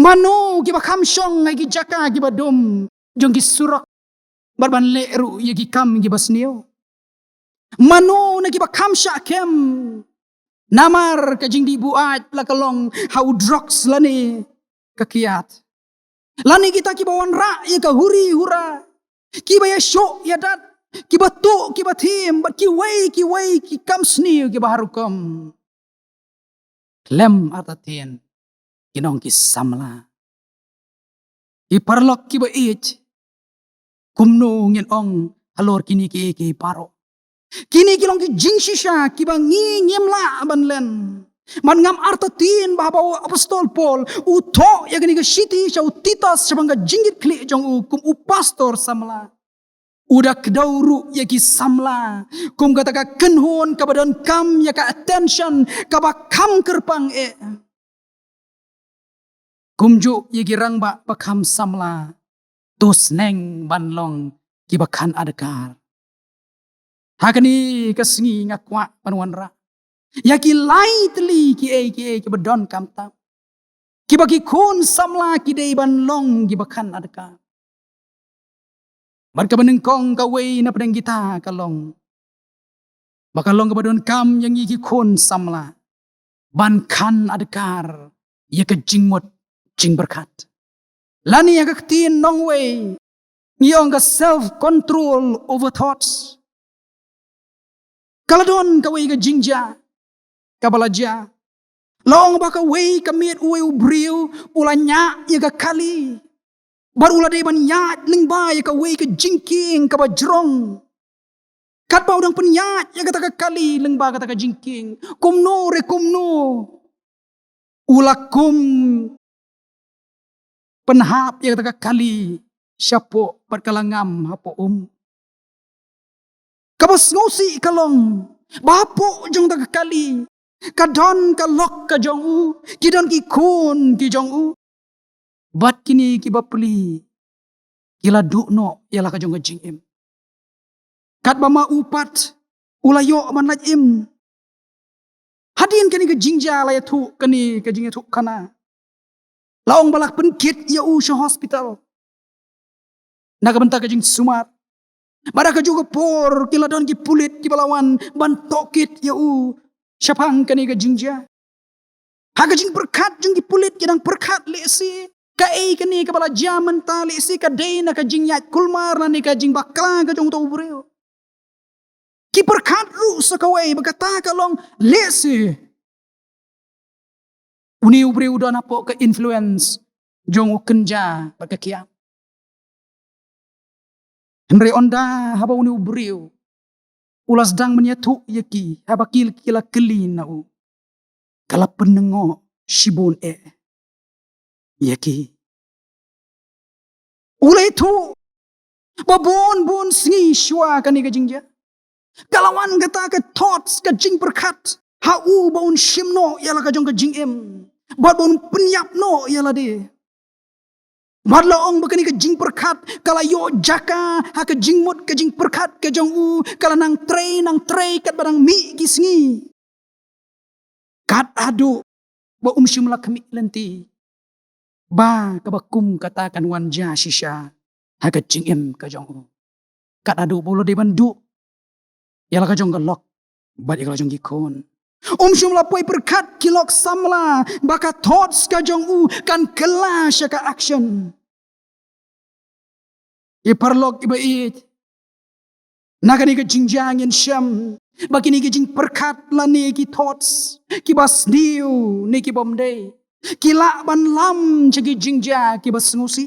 Mano kiba kham shong ha ki jaka kiba dum jong ki surok bad ban leh ruh ïa ki kam kiba sniew? Mano na kiba kham shah kem namar ka jingdih buaid, la ka long ha u drugs lane ka kiad, lane kita kiba wanrah ïa ka huri hura, kiba ïashoh ïadat, kiba tuh kiba thiem bad kiwei kiwei ki kam sniew kiba har rukom? Lem artatien ki nong ki samla. Ki paralok kiba ïeit, kumno ngin ong halor kine kiei kiei baroh? Kine ki long ki jingshisha kiba ngi ngim lah ban len. Bad ngam artatien ba haba u apostol Paul u thoh ïa kane ka shithi sha u Titus shaphang ka jingkitkhlieh jong u kum u pastor samla, u da kdew ruh ïa ki samla kum kata ka kynhun kaba donkam ïa ka attention kaba kham kyrpang eh. Kumjuh ïa ki rangbah ba kham samla, to sneng ban long kiba kham adkar. Ha kane ka sngi nga kwah ban wanrah ïa ki lai tylli kiei kiei kiba donkam tam, kiba ki khun samla ki dei ban long kiba kham adkar. Bad kaba nyngkong kawei na pdeng kita ka long ba ka long kaba donkam ïa ngi ki khun samla ban kham adkar ïa ka jingmut jingpyrkhat, lane ha ka ktien nongwei ngi ong ka self control over thoughts. Ka la don kawei ka jingjia kaba la jia. La ong ba kawei ka miet uwei u briew u la ñiah ïa ka kali bad u la dei ban ïaid lyngba ïa kawei ka jingkieng kaba jrong. Katba u dang pynïaid ïa kata ka kali lyngba kata ka jingkieng, kumno re kumno u la kum pynhap ïa kata ka kali shapoh bad ka la ngam hapoh um. Kaba sngewsih ka long ba hapoh jong kata ka kali ka don ka lok ka jong u, ki don ki khun ki jong u. Bad kine kiba pli ki la duh noh ïa la ka jong ka jingim. Katba ma u pat u la ïoh ban lait im, Hadien kane ka jingjia la ïathuh kane ka jingïathuhkhana. La ong ba la pynkit ïa u sha hospital na ka bynta ka jingsumar. Bad ha kajuh ka por ki la don ki pulit kiba la wan ban tohkit ïa u shaphang kane ka jingjia. Ha ka jingpyrkhat jong ki pulit ki dang pyrkhat lehse kaei kane kaba la jia mynta lehse ka dei na ka jingïaid kulmar lane ka jingbakla ka jong uto u briew. Ki pyrkhat ruh sa kawei ba kata ka long lehse une u briew u don hapoh ka influence jong u kynja bad ka kiang. Hynrei ynda haba une u briew u la sdang ban ïathuh ïa ki, haba ki la kylli na u, ka la pynlyngngoh shibun eh ïa ki. U la ïathuh ba bun bun sngi shuwa kane ka jingjia, ka la wan kata ka thoughts, ka jingpyrkhat ha u ba un shim noh ïa la ka jong ka jingim bad ba un pynïap noh ïa lade. Bad la ong ba kane ka jingpyrkhat ka la ïoh jaka ha ka jingmut ka jingpyrkhat ka jong u, ka la nang trei nang trei katba dang mih ki sngi. Kat haduh ba um shym la khmih lynti ba kaba kum kata kan wan jia shisha ha ka jingim ka jong u. Kat haduh ba u la dei ban duh ïa la ka jong ka lok bad ïa la ka jong ki khun. Um shym la poi pyrkhat ki lok samla ba ka thoughts ka jong u kan kylla sha ka action. Ki paralok kiba ïeit, na kane ka jingjia ngin shem ba kine ki jingpyrkhat lane ki thoughts kiba sniew ne ki bym dei ki lah ban lam sha ki jingjia kiba sngewsih.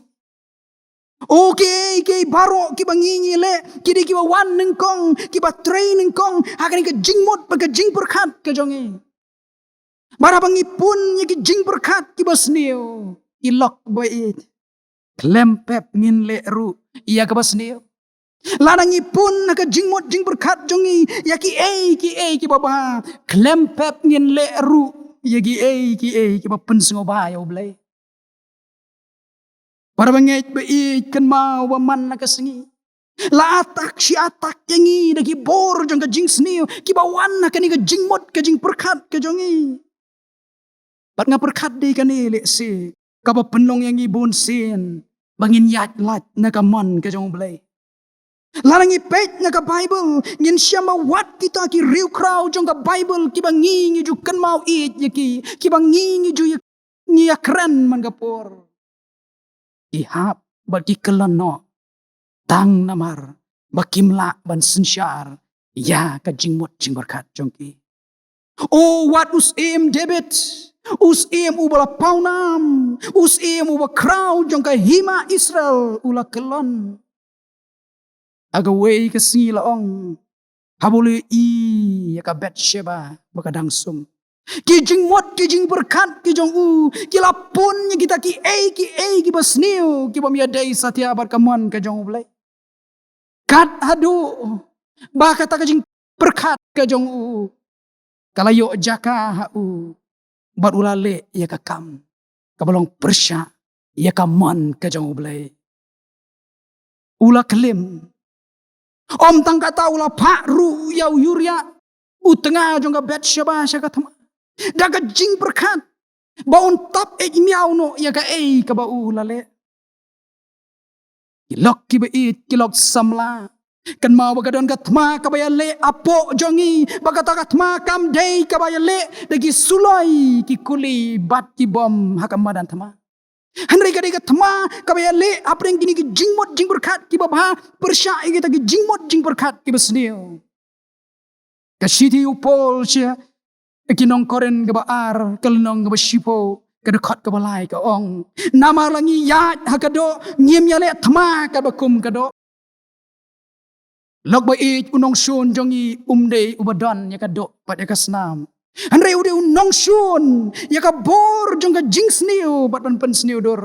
O kiei kiei baroh kiba ngi ngi leh ki dei kiba wan nyngkong, kiba trei nyngkong ha kane ka jingmut bad ka jingpyrkhat ka jong ngi. Bad haba ngi pun ïa ki jingpyrkhat kiba sniew, ki lok ba ïeit, khlem pep ngin leh ruh ïa kaba sniew. Lada ngi pun ha ka jingmut jingpyrkhat jong ngi ïa kiei kiei kiba bha, khlem pep ngin leh ruh ïa kiei kiei kiba pynsngewbha ïa U Blei. Para bangeit ba ïeit, kynmaw ba man la ka sngi la attack shi attack ïa ngi da ki bor jong ka jingsniew kiba wan na kane ka jingmut ka jingpyrkhat ka jong ngi. Bad nga pyrkhat dei kane lehse kaba pynlong ïa ngi bun sien ba ngin ïaid lait na ka mon ka jong U Blei. Lada ngi peit na ka Baibl, ngin shem ba wat kita ki riewkhraw jong ka Baibl kiba ngi ngi ju kynmaw ïeit ïa ki, kiba ngi ngi ju ïa, ngi ïa kren man ka por, ki hap bad ki kyllon noh tang namar ba kim lah ban synshar ïa ka jingmut jingpyrkhat jong ki. O wat u syiem David, u syiem uba la pawnam, u syiem uba khraw jong ka hima Israel, u la kyllon. Ha kawei ka sngi la ong, haba u la ïohi ïa ka Bathsheba ba ka dang sum, ki jingmut ki jingpyrkhat ki jong u ki la pun ïa kita kiei kiei kiba sniew, ki bym ïadei satia bad ka mon ka jong U Blei. Kat haduh ba kata ka jingpyrkhat ka jong u ka la ïoh jaka ha u bad u la leh ïa ka kam kaba long pyrshah ïa ka mon ka jong U Blei. U la klim. Ym tang kata, u la phah ruh ïa u Uriah, u tnga jong ka Bathsheba, sha ka thma da ka jingpyrkhat ba un tap ïa miaw noh ïa kaei kaba u la leh. Ki lok kiba ïeit, ki lok samla, kynmaw ba ka don ka thma kaba ïaleh hapoh jong ngi, ba kata ka thma kam dei kaba ïaleh da ki suloi, ki kuli bad ki bom ha ka madan thma. Hynrei ka dei ka thma kaba ïaleh hapdeng kine ki jingmut jingpyrkhat kiba bha pyrshah ïa kita ki jingmut jingpyrkhat kiba sniew. Ka shithi u Paul sha ki nong Korinth kaba ar, ka lynnong kaba shiphew, ka dkhot kaba lai ka ong, namar la ngi ïaid ha ka doh, ngim ïaleh thma kaba kum ka doh. Lok ba ïeit, u nongshun jong ngi um dei uba don ïa ka doh bad ïa ka snam, hynrei u dei u nongshun ïa ka bor jong ka jingsniew bad ban pynsniewdur.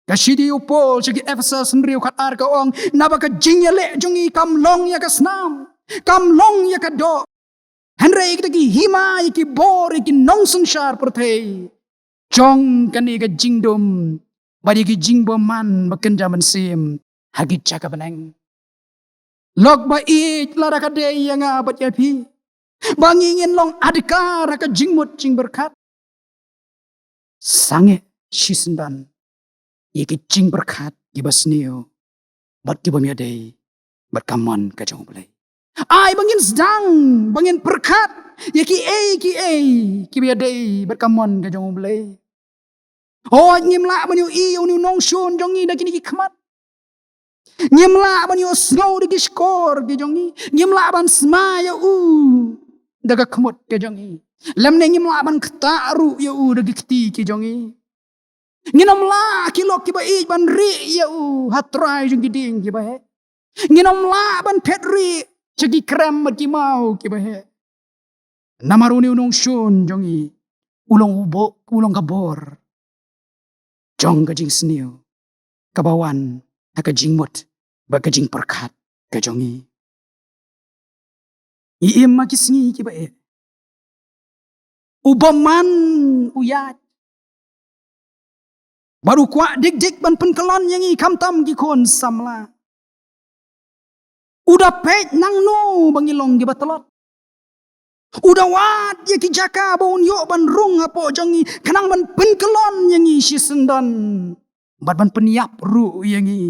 Ka shithi u Paul sha ki Ephesus hynriew khatar ka ong, naba ka jingïaleh jong ngi kam long ïa ka snam, kam long ïa ka doh, hynrei kita ki hima, ïa ki bor, ïa ki nongsynshar pyrthei jong kane ka jingdum bad ïa ki jingbymman ba kynja mynsiem ha ki jaka bneng. Lok ba ïeit, lada ka dei ïa nga bad ïa phi, ba ngi ngin long adkar ha ka jingmut jingpyrkhat. Sangeh shisyndon ïa ki jingpyrkhat kiba sniew bad ki bym ïadei bad ka mon ka jong U Blei. Ai ba ngin sdang, ba ngin pyrkhat ïa kiei kiei kiba ïadei bad ka mon ka jong U Blei. Hooid, ngim lah ban ïohi ïa une u nongshun jong ngi da kine ki khmat. Ngim lah ban ïohsngew da ki shkor ki jong ngi. Ngim lah ban sma ïa u da ka khmut ka jong ngi. Lymne ngim lah ban ktah ruh ïa u da ki kti ki jong ngi. Ngin ym lah, ki lok kiba ïeit, ban rieh ïa u ha trai jong ki dieng kiba heh. Ngin ym lah ban phet rieh sha ki krem bad ki maw kiba heh. Namar une u nongshun jong ngi u long u bo-, u long ka bor jong ka jingsniew kaba wan ha ka jingmut bad ka jingpyrkhat ka jong ngi. Ngi im ha ki sngi kiba eh. U bymman u ïaid bad u kwah dik dik ban pynkyllon ïa ngi, khamtam ki khun samla. U da peit nangno ba ngi long kiba tlot. U da wad ïa ki jaka ba un ïoh ban rung hapoh jong ngi khnang ban pynkyllon ïa ngi shisyndon bad ban pynïap ruh ïa ngi.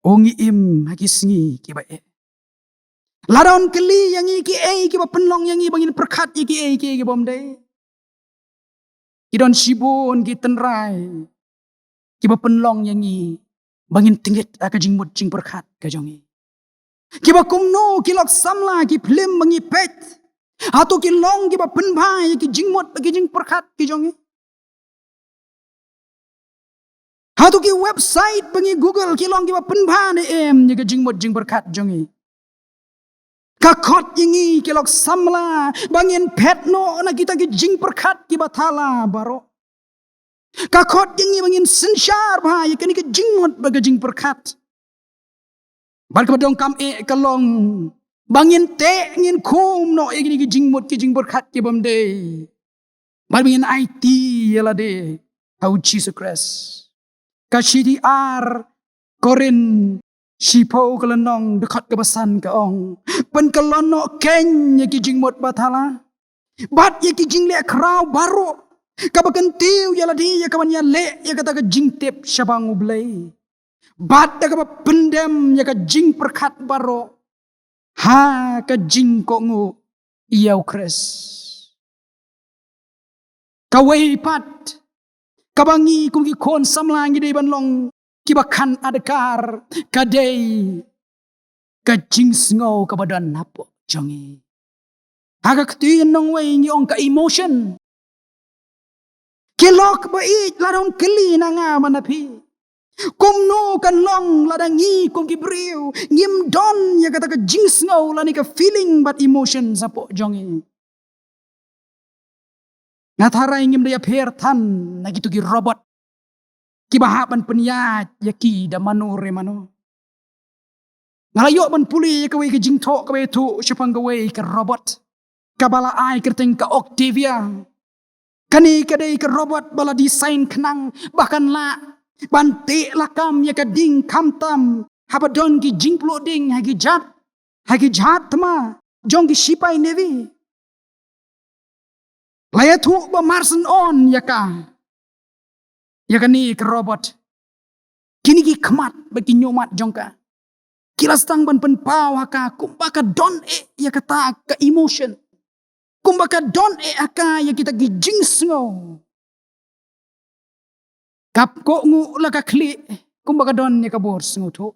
O, ngi im ha ki sngi kiba eh. Lada un kylli ïa ngi kiei kiba pynlong ïa ngi ba ngin pyrkhat ïa kiei kiei kibym dei, ki don shibun ki tynrai kiba pynlong ïa ngi ba ngin tngit ha ka jingmut jingpyrkhat ka jong ngi. Kiba kumno ki lok samla, ki phlim ba ngi peit? Hato ki long kiba pynbha ïa ki jingmut bad ki jingpyrkhat ki jong ngi? Hato ki website ba ngi Google ki long kiba pynbha ne em ïa ki jingmut jingpyrkhat jong ngi? Ka khot ïa ngi ki lok samla ba ngin phet noh na kita ki jingpyrkhat kiba thala baroh. Ka khot ïa ngi ba ngin synshar bha ïa kane ka jingmut bad ka jingpyrkhat. Bad kaba donkam eh ka long ba ngin teh, ngin khum noh ïa kine ki jingmut ki jingpyrkhat kibym dei. Bad ba ngin aiti ïa lade ha U Jisu Khrist. Ka shithi ar Korinth shiphew ka lynnong, dkhot kaba san ka ong: Pynkyllon noh kein ïa ki jingmut ba thala bad ïa ki jingleh khraw baroh, kaba kyntiew ïa lade ïa kaban ïaleh ïa kata ka jingtip shaphang U Blei, bad da kaba pyndem ïa ka jingpyrkhat baroh ha ka jingkohnguh ïa U Khrist. Kawei pat kaba ngi kum ki khun samla ngi dei ban long kiba khang adkar ka dei ka jingsngew kaba don hapoh jong ngi. Ha ka ktien nongwei ngi ong ka emotion. Ki lok ba ïeit, lada un kylli na nga bad na phi, kumno kan long lada ngi kum ki briew ngim don ïa kata ka jingsngew lane ka feeling bad emotion hapoh jong ngi? Nga tharai ngim da ïapher than na kito ki robot kiba hap ban pynïaid ïa ki da mano re mano. Nga la ïoh ban pule ïa kawei ka jingthoh kaba ïathuh shaphang kawei ka robot kaba la ai kyrteng ka Octavia. Kane ka dei ka robot ba la design khnang ba kan lah ban teh lakam ïa ka ding, khamtam haba don ki jingpluh ding ha ki jhat, ha ki jhat thma jong ki shipai Navy. La ïathuh ba mar shen on ïa ka, ïa kane ka robot, kine ki khmat bad ki hynñiewmat jong ka ki la sdang ban pynpaw ha ka kumba ka don eh ïa kata ka emotion, kumba ka don eh ha ka ïa kita ki jingsngew. Kaba kohnguh la ka khlieh kumba ka don ïa ka bor sngewthuh.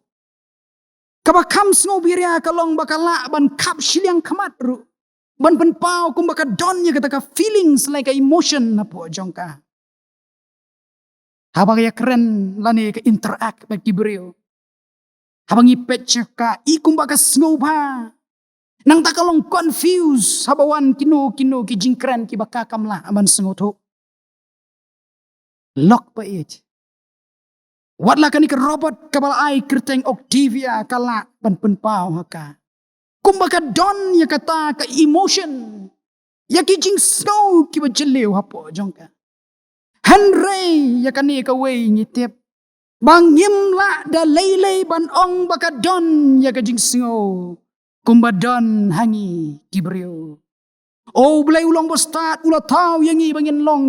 Kaba kham sngewbha ka long ba ka lah ban khap shiliang khmat ruh ban pynpaw kumba ka don ïa kata ka feelings lane ka emotion hapoh jong ka. Haba ka ïakren lane ka interact bad ki briew, haba ngi peit sha ka, i kumba ka sngewbha. Nangta ka long confuse haba wan kino kino ki jingkren kiba ka kam lah ban sngewthuh. Lok ba ïeit, wat la kane ka robot kaba la ai kyrteng Octavia ka lah ban pynpaw ha ka kumba ka don ïa kata ka emotion, ïa ki jingsngew kiba jylliew hapoh jong ka. Hynrei ïa kane kawei ngi tip, Ba ngim lah da lei lei ban ong ba ka don ïa ka jingsngew kumba don ha ngi ki briew. O Blei u long ba stad, u la thaw ïa ngi ba ngin long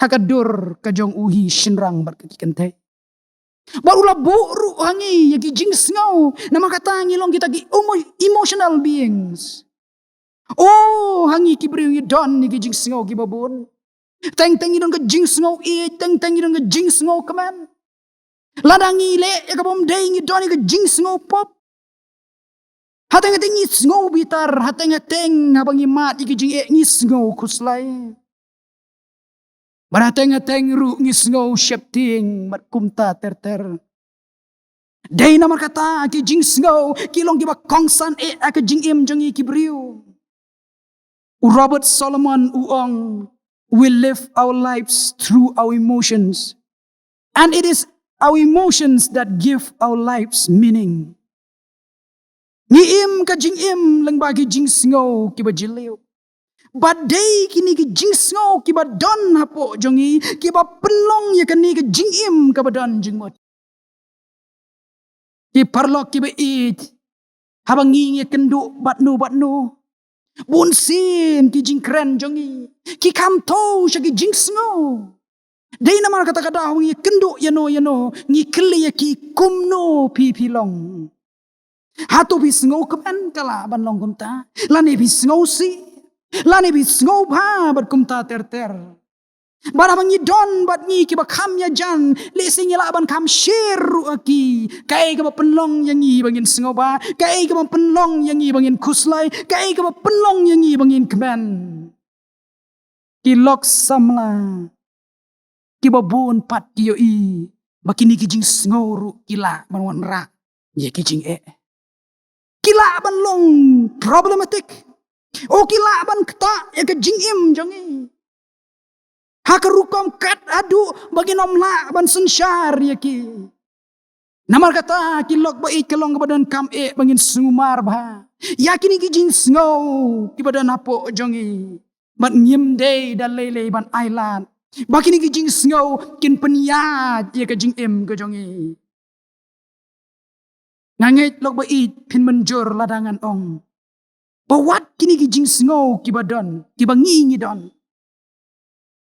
ha ka dur ka jong u hi shynrang bad ka ki kynthei. Bad u la buh ruh ha ngi ïa ki jingsngew, namar kata ngi long kita ki emo-, emotional beings. O, ha ngi ki briew ngi don ïa ki jingsngew kiba bun. Teng teng ngi don ka jingsngew ïeit, teng teng ngi don ka jingsngew kmen. Lada ngi leh ïa ka bym dei ngi don ïa ka jingsngew pop. Hateng hateng ngi sngew bitar, hateng hateng haba ngi mad ïa ki jingeh ngi sngew khuslai. Bad hateng hateng ruh ngi sngew sheptieng bad kumta ter ter. Dei namar kata ki jingsngew ki long kiba kongsan eh ha ka jingim jong ngi ki briew. U Robert Solomon u ong, "We live our lives through our emotions. And it is our emotions that give our lives meaning." Ngi im ka jingim lyngba ki jingsngew kiba jylliew. Bad dei kine ki jingsngew kiba don hapoh jong ngi kiba pynlong ïa kane ka jingim kaba don jingmut. Ki paralok kiba ïeit, haba ngi ïakynduh bad no bad no, bun sien ki jingkren jong ngi ki kham thew sha ki jingsngew. Dei namar kata ka daw ngi ïakynduh ïano ïano, ngi kylli ïa ki, kumno phi phi long? Hato phi sngew kmen ka lah ban long kumta? Lane phi sngew sih? Lane phi sngew bha bad kumta ter ter? Bad haba ngi don bad ngi kiba kham ïajan, lehse ngi lah ban kham share ruh ha ki kaei kaba pynlong ïa ngi ba ngin sngew bha, kaei kaba pynlong ïa ngi ba ngin khuslai, kaei kaba pynlong ïa ngi ba ngin kmen. Ki lok samla kiba bun pat ki ïohi ba kine ki jingsngew ruh ki lah ban wanrah ïa ki jingeh. Ki lah ban long problematic. O, ki lah ban ktah ïa ka jingim jong ngi ha ka rukom kat haduh ba ngin ym lah ban synshar ïa ki. Namar kata ki lok ba ïeit, ka long kaba donkam eh ba ngin sumar bha ïa kine ki jingsngew kiba don hapoh jong ngi. Bad ngim dei da lei lei ban ailad ba kine ki jingsngew kin pynïaid ïa ka jingim ka jong ngi. Nga ngeit lok ba ïeit, phin mynjur lada ngan ong ba wat kine ki jingsngew kiba don, kiba ngi ngi don,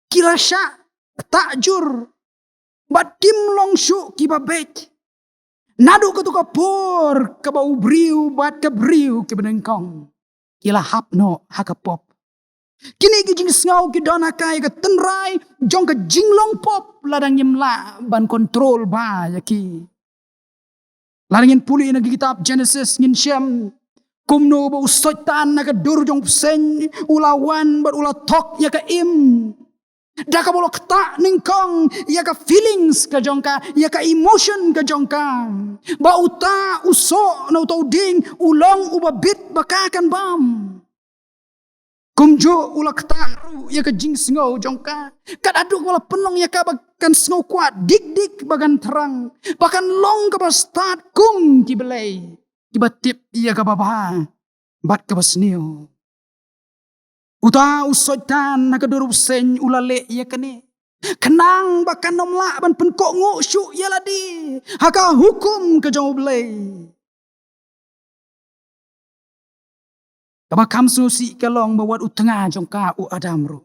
ki la shah ktah jur bad kim long shuh kiba beit. Naduh kato ka por kaba u briew bad ka briew kiba nyngkong ki la hap noh ha ka pop. Kine ki jingsngew ki don ha ka ïa ka tynrai jong ka jinglong pop lada ngim lah ban control bha ïa ki. Lada ngin pule na ka kitab Genesis ngin shem kumno ba u Soitan na ka dur jong u bseiñ u la wan bad u la thok ïa ka im. Da kaba u la ktah nyngkong ïa ka feelings ka jong ka, ïa ka emotion ka jong ka, ba uta u soh na uta u dieng u long uba bit ba ka kan bam. Kumjuh u la ktah ruh ïa ka jingsngew jong ka, kat haduh kaba la pynlong ïa ka ba kan sngew kwah dik dik ba kan thrang, ba kan long kaba stad kum ki blei kiba tip ïa kaba bha bad kaba sniew. Uta u Soitan na ka dur u bseiñ u la leh ïa kane khnang ba kan ym lah ban pynkohnguh shuh ïa lade ha ka hukum ka jong u Blei. Kaba kham sngewsih ka long ba wat u tnga jong ka u Adam ruh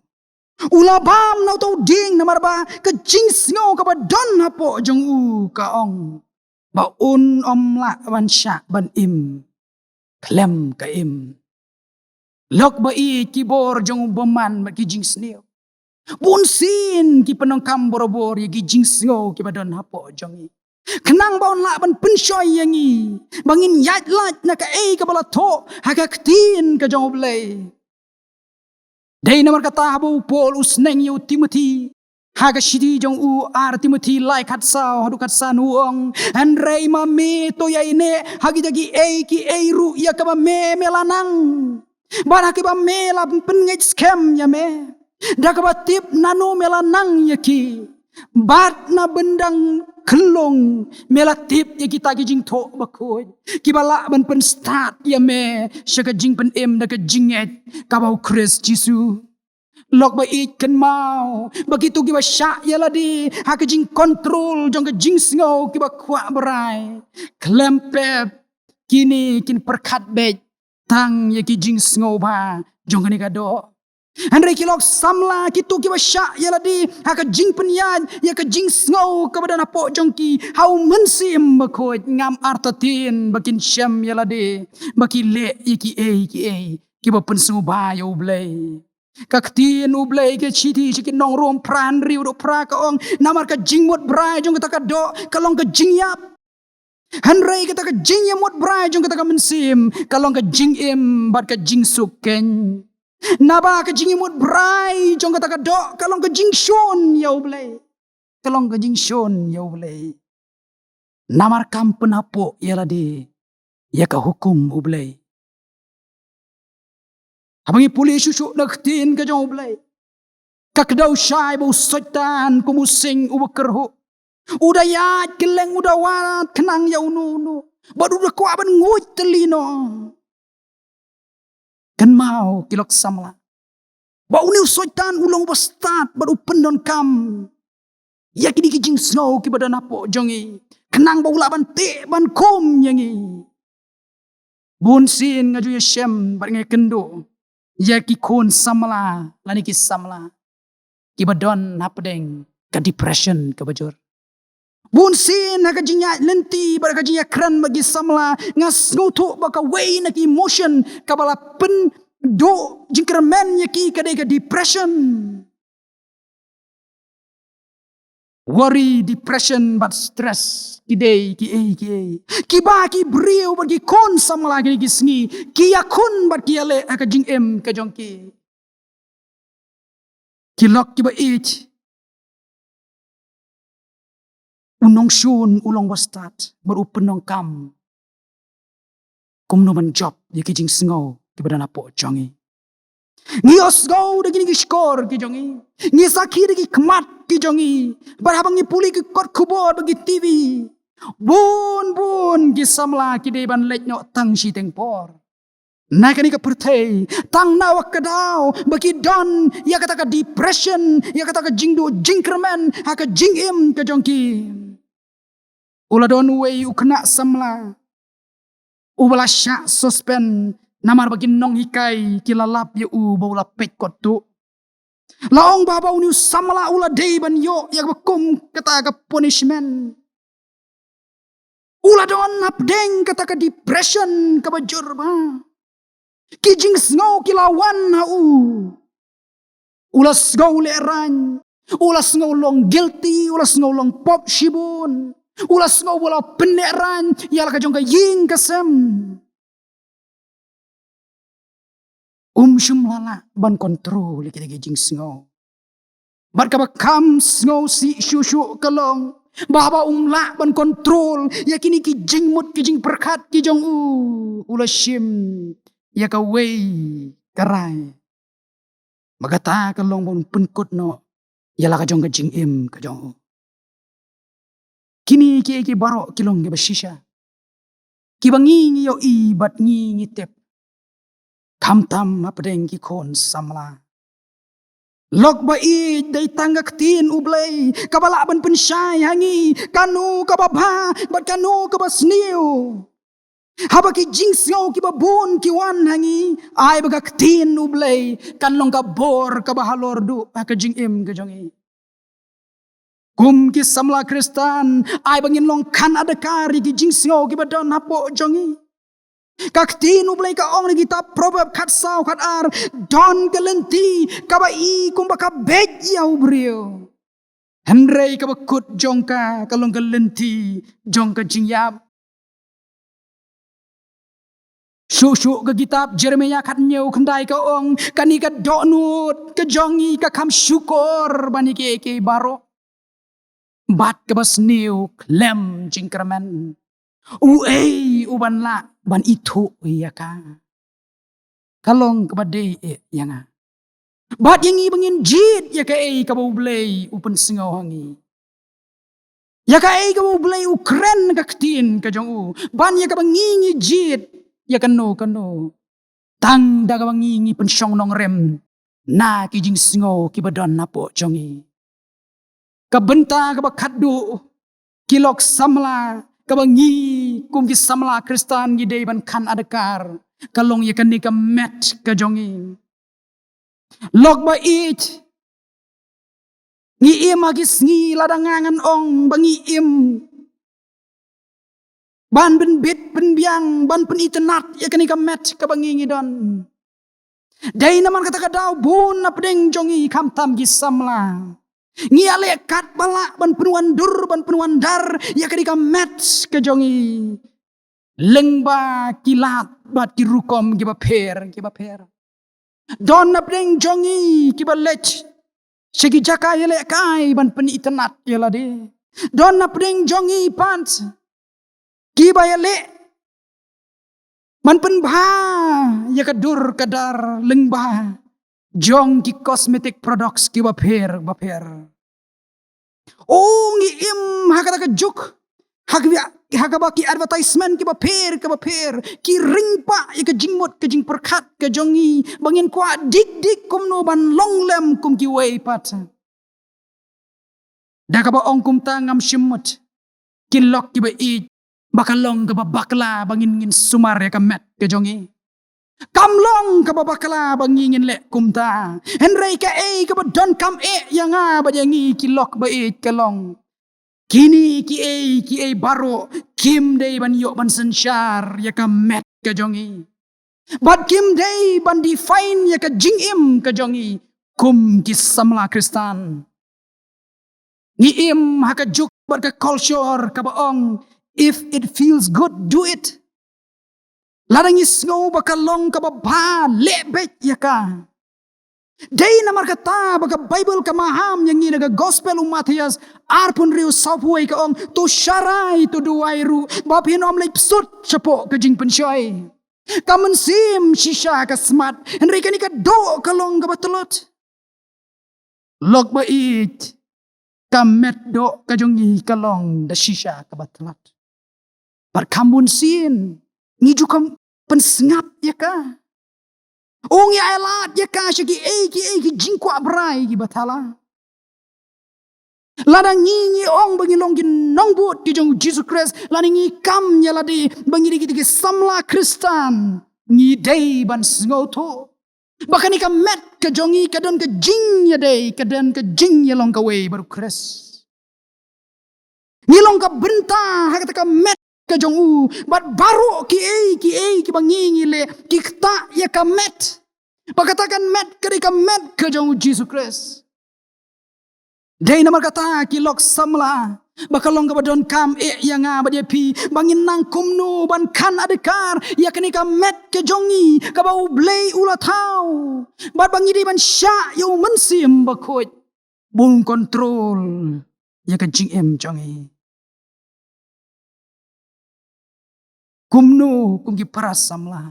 u la bam na uta u dieng, namar ba ka jingsngew kaba don hapoh jong u ka ong ba un ym lah ban shah ban im khlem ka im. Lok ba ïeit, ki bor jong u bymman bad ki jingsniew, bun sien ki pyndonkam borabor ïa ki jingsngew kiba don hapoh jong ngi khnang ba un lah ban pynshoi ïa ngi ba ngin ïaid lait na kaei kaba la thoh ha ka ktien ka jong u Blei. Dei namar kata haba u Paul u sneng ïa u Timothi ha ka shithi jong u ar Timothi lai khatsaw haduh khatsan u ong, hynrei ma me to ïaineh ha kita kiei kiei ruh ïa kaba me me la nang, bad ha kiba me la pynngeit skhem ïa me. Da kaba tip nano me la nang ïa ki, bad na byndang khyllung me la tip ïa kita ki jingthoh bakhuid kiba lah ban pynstad ïa me sha ka jingpynim da ka jingngeit kaba u Khrist Jisu. Lok ba ïeit, kynmaw ba kito kiba shah ïa lade ha ka jingkontrol jong ka jingsngew, kiba kwah brai, khlem pep kine kin pyrkhat beit tang ïa ki jingsngewbha jong kane ka doh. Hynrei ki lok samla, kito kiba shah ïa lade ha ka jingpynïaid ïa ka jingsngew kaba don hapoh jong ki, ha U Mynsiem Bakhuid ngam artatien ba kin shem ïa lade ba ki leh ïa kiei kiei kiba pynsngewbha ïa U Blei. Ka ktien U Blei ka shithi sha ki nong Rom phra hynriew dkhot phra ka ong, namar ka jingmut brai jong kata ka doh ka long ka jingïap. Hynrei kata ka jingïamut brai jong kata ka mynsiem ka long ka jingim bad ka jingsuk khein. Naba ka jingïamut brai jong kata ka doh ka long ka jingshun ïa U Blei. Ka long ka jingshun ïa U Blei. Namar kam pynhapoh ïa lade ïa ka hukum U Blei. Haba ngi pule shuh shuh na ka ktien ka jong U Blei, ka kdew shai ba u Soitan kum u sing uba kyrhuh, u da ïaid kylleng, u da wad khnang ïa uno uno, bad u da kwah ban nguid tylli noh. Kynmaw ki lok samla, ba une u Soitan u long uba stad bad u pyndonkam ïa kine ki jingsngew kiba don hapoh jong ngi, khnang ba u lah ban teh ban khum ïa ngi. Bun sien nga ju ïashem bad nga ïakynduh ïa ki khun samla lane ki samla kiba don hapdeng ka depression kaba jur. Bun sien ha ka jingïaid lynti bad ka jingïakren bad ki samla, nga sngewthuh ba kawei na ki emotion kaba la pynduh jingkyrmen ïa ki ka dei ka depression. Worry, depression bad stress ki dei kiei kiei kiba ki briew bad ki khun samla kine ki sngi ki ïakhun bad ki ïaleh ha ka jingim ka jong ki. Ki lok kiba ïeit, u nongshun u long uba stad bad u pyndonkam kumno ban jop ïa ki jingsngew kiba don hapoh jong ngi. Ngi ïohsngew da kine ki shkor ki jong ngi, ngi sakhi da ki khmat ki jong ngi, bad haba ngi pule ki kot khubor bad ki T V, bun bun ki samla ki dei ban leit noh tang shiteng por na kane ka pyrthei, tang na kata ka daw ba ki don ïa kata ka depression, ïa kata ka jingduh jingkyrmen ha ka jingim ka jong ki. U la don uwei u khynnah samla uba la shah suspend namar ba ki nonghikai ki la lap ïa u ba u la peit kot tuh. La ong ba haba une u samla u la dei ban ïoh ïa kaba kum kata ka punishment, u la don hapdeng kata ka depression kaba jur bha. Ki jingsngew ki la wan ha u. U la sngew lehraiñ, u la sngew long guilty, u la sngew long pop shibun, u la sngew ba u la pynlehraiñ ïa la ka jong ka ïing ka sem. Um shym la lah ban control ïa kita ki jingsngew. Bad kaba kham sngewsih shuh shuh ka long ba haba um lah ban control ïa kine ki jingmut ki jingpyrkhat ki jong u, u la shim ïa kawei ka rai. Ba kata ka long ban pynkut noh ïa la ka jong ka jingim ka jong u. Kine kiei kiei baroh ki long kiba shisha, kiba ngi ngi ïohi bad ngi ngi tip. Khamtam hapdeng ki khun samla. Lok ba ïeit, dei tang ka ktien U Blei kaba lah ban pynshai ha ngi kano kaba bha bad kano kaba sniew. Haba ki jingsngew kiba bun ki wan ha ngi, ai ba ka ktien U Blei kan long ka bor kaba halor duh ha ka jingim ka jong ngi. Kum ki samla Khristan, ai ba ngin long khang adkar ïa ki jingsngew kiba don hapoh jong ngi. Ka ktien U Blei ka ong na kitab Proverb khatsaw khatar, don ka lynti kaba i kumba ka beit ïa u briew, hynrei kaba kut jong ka ka long ka lynti jong ka jingïap. Shuh shuh ka kitab Jeremiah khathynñiew khyndai ka ong, kane ka dohnud ka jong ngi ka kham shukor ban ïa kiei kiei baroh, bad kaba sniew khlem jingkyrmen. Uei uban lah ban ithuh ïa ka? Ka long kaba dei eh ïa nga bad ïa ngi ba ngin jied ïa kaei kaba U Blei u pynsngew ha ngi, ïa kaei kaba U Blei u kren ka ktien ka jong u, ban ïa kaba ngi ngi jied ïa kano kano. Tang da kaba ngi ngi pynshong nongrim na ki jingsngew kiba don napoh jong ngi. Ka bynta kaba khatduh, ki lok samla, kaba ngi kum ki samla Khristan ngi dei ban khan adkar, ka long ïa kane ka met ka jong ngi. Lok ba ïeit, ngi im ha ki sngi, lada nga ngan ong ba ngi im ban pynbit pynbiang, ban pynitynnad ïa kane ka met kaba ngi ngi don. Dei namar kata ka daw bun na pdeng jong ngi khamtam ki samla, ngi ïaleh katba lah ban pynwandur, ban pynwandar ïa kane ka met ka jong ngi, lyngba ki lad bad ki rukom kiba pher kiba pher. Don na pdeng jong ngi kiba leit sha ki jaka ïalehkai ban pynitynnad ïa lade. Don na pdeng jong ngi pat kiba ïaleh ban pynbha ïa ka dur ka dar lyngba jong ki cosmetic products kiba pher ba pher. O, ngi im ha kata ka juk ha kaba, ha kaba ki advertisement kiba pher kiba pher ki ring pah ïa ka jingmut ka jingpyrkhat ka jong ngi ba ngin kwah dik dik kumno ban long lem kum kiwei pat. Da kaba ong kumta ngam shym mut, ki lok kiba ïeit, ba ka long kaba bakla ba ngin ngin sumar ïa ka met ka jong ngi. Kam long kaba bakla ba ngi ngin leh kumta. Hynrei kaei kaba donkam eh ïa nga bad ïa ngi ki lok ba ïeit ka long, kine kiei kiei baroh kim dei ban ïoh ban synshar ïa ka met ka jong ngi. Bad kim dei ban define ïa ka jingim ka jong ngi kum ki samla Khristan. Ngi im ha ka juk bad ka culture kaba ong, "If it feels good, do it." Lada ngi sngew ba ka long kaba bha, leh beit ïa ka. Dei namar kata ba ka Baibl ka maham ïa ngi na ka Gospel u Mathaios arphew hynriew sawphew wei ka ong, "To sharai, to duwai ruh, ba phin ym leit bsut shapoh ka jingpynshoi. Ka mynsiem shisha ka smat, hynrei kane ka doh ka long kaba tlot." Lok ba ïeit, ka met doh ka jong ngi ka long da shisha kaba tlot. Bad kham bun sien ngi ju kham pynsngap ïa ka. O, ngi ai lad ïa ka sha kiei kiei ki jingkwah brai kiba thala. Lada ngi ngi ong ba ngi long ki nongbud ki jong u Jisu Khrist, lada ngi kam ïa lade ba ngi dei ki, ki samla Khristan, ngi dei ban sngewthuh ba kane ka met ka jong ngi ka don ka jingïadei, ka don ka jingïalong kawei bad u Khrist. Ngi long ka bynta ha kata ka met ka jong u, bad baroh kiei kiei kiba ngi ngi leh ki ktah ïa ka met. Ba kata ka met ka dei ka met ka jong u Jisu Khrist. Dei namar kata ki lok samla, ba ka long kaba donkam eh ïa nga bad ïa phi ba ngin nang kumno ban khan adkar ïa kane ka met ka jong ngi kaba U Blei u la thaw. Bad ba ngi dei ban shah ïa U Mynsiem Bakhuid ba un control ïa ka jingim jong ngi. Kumno kum ki para samla,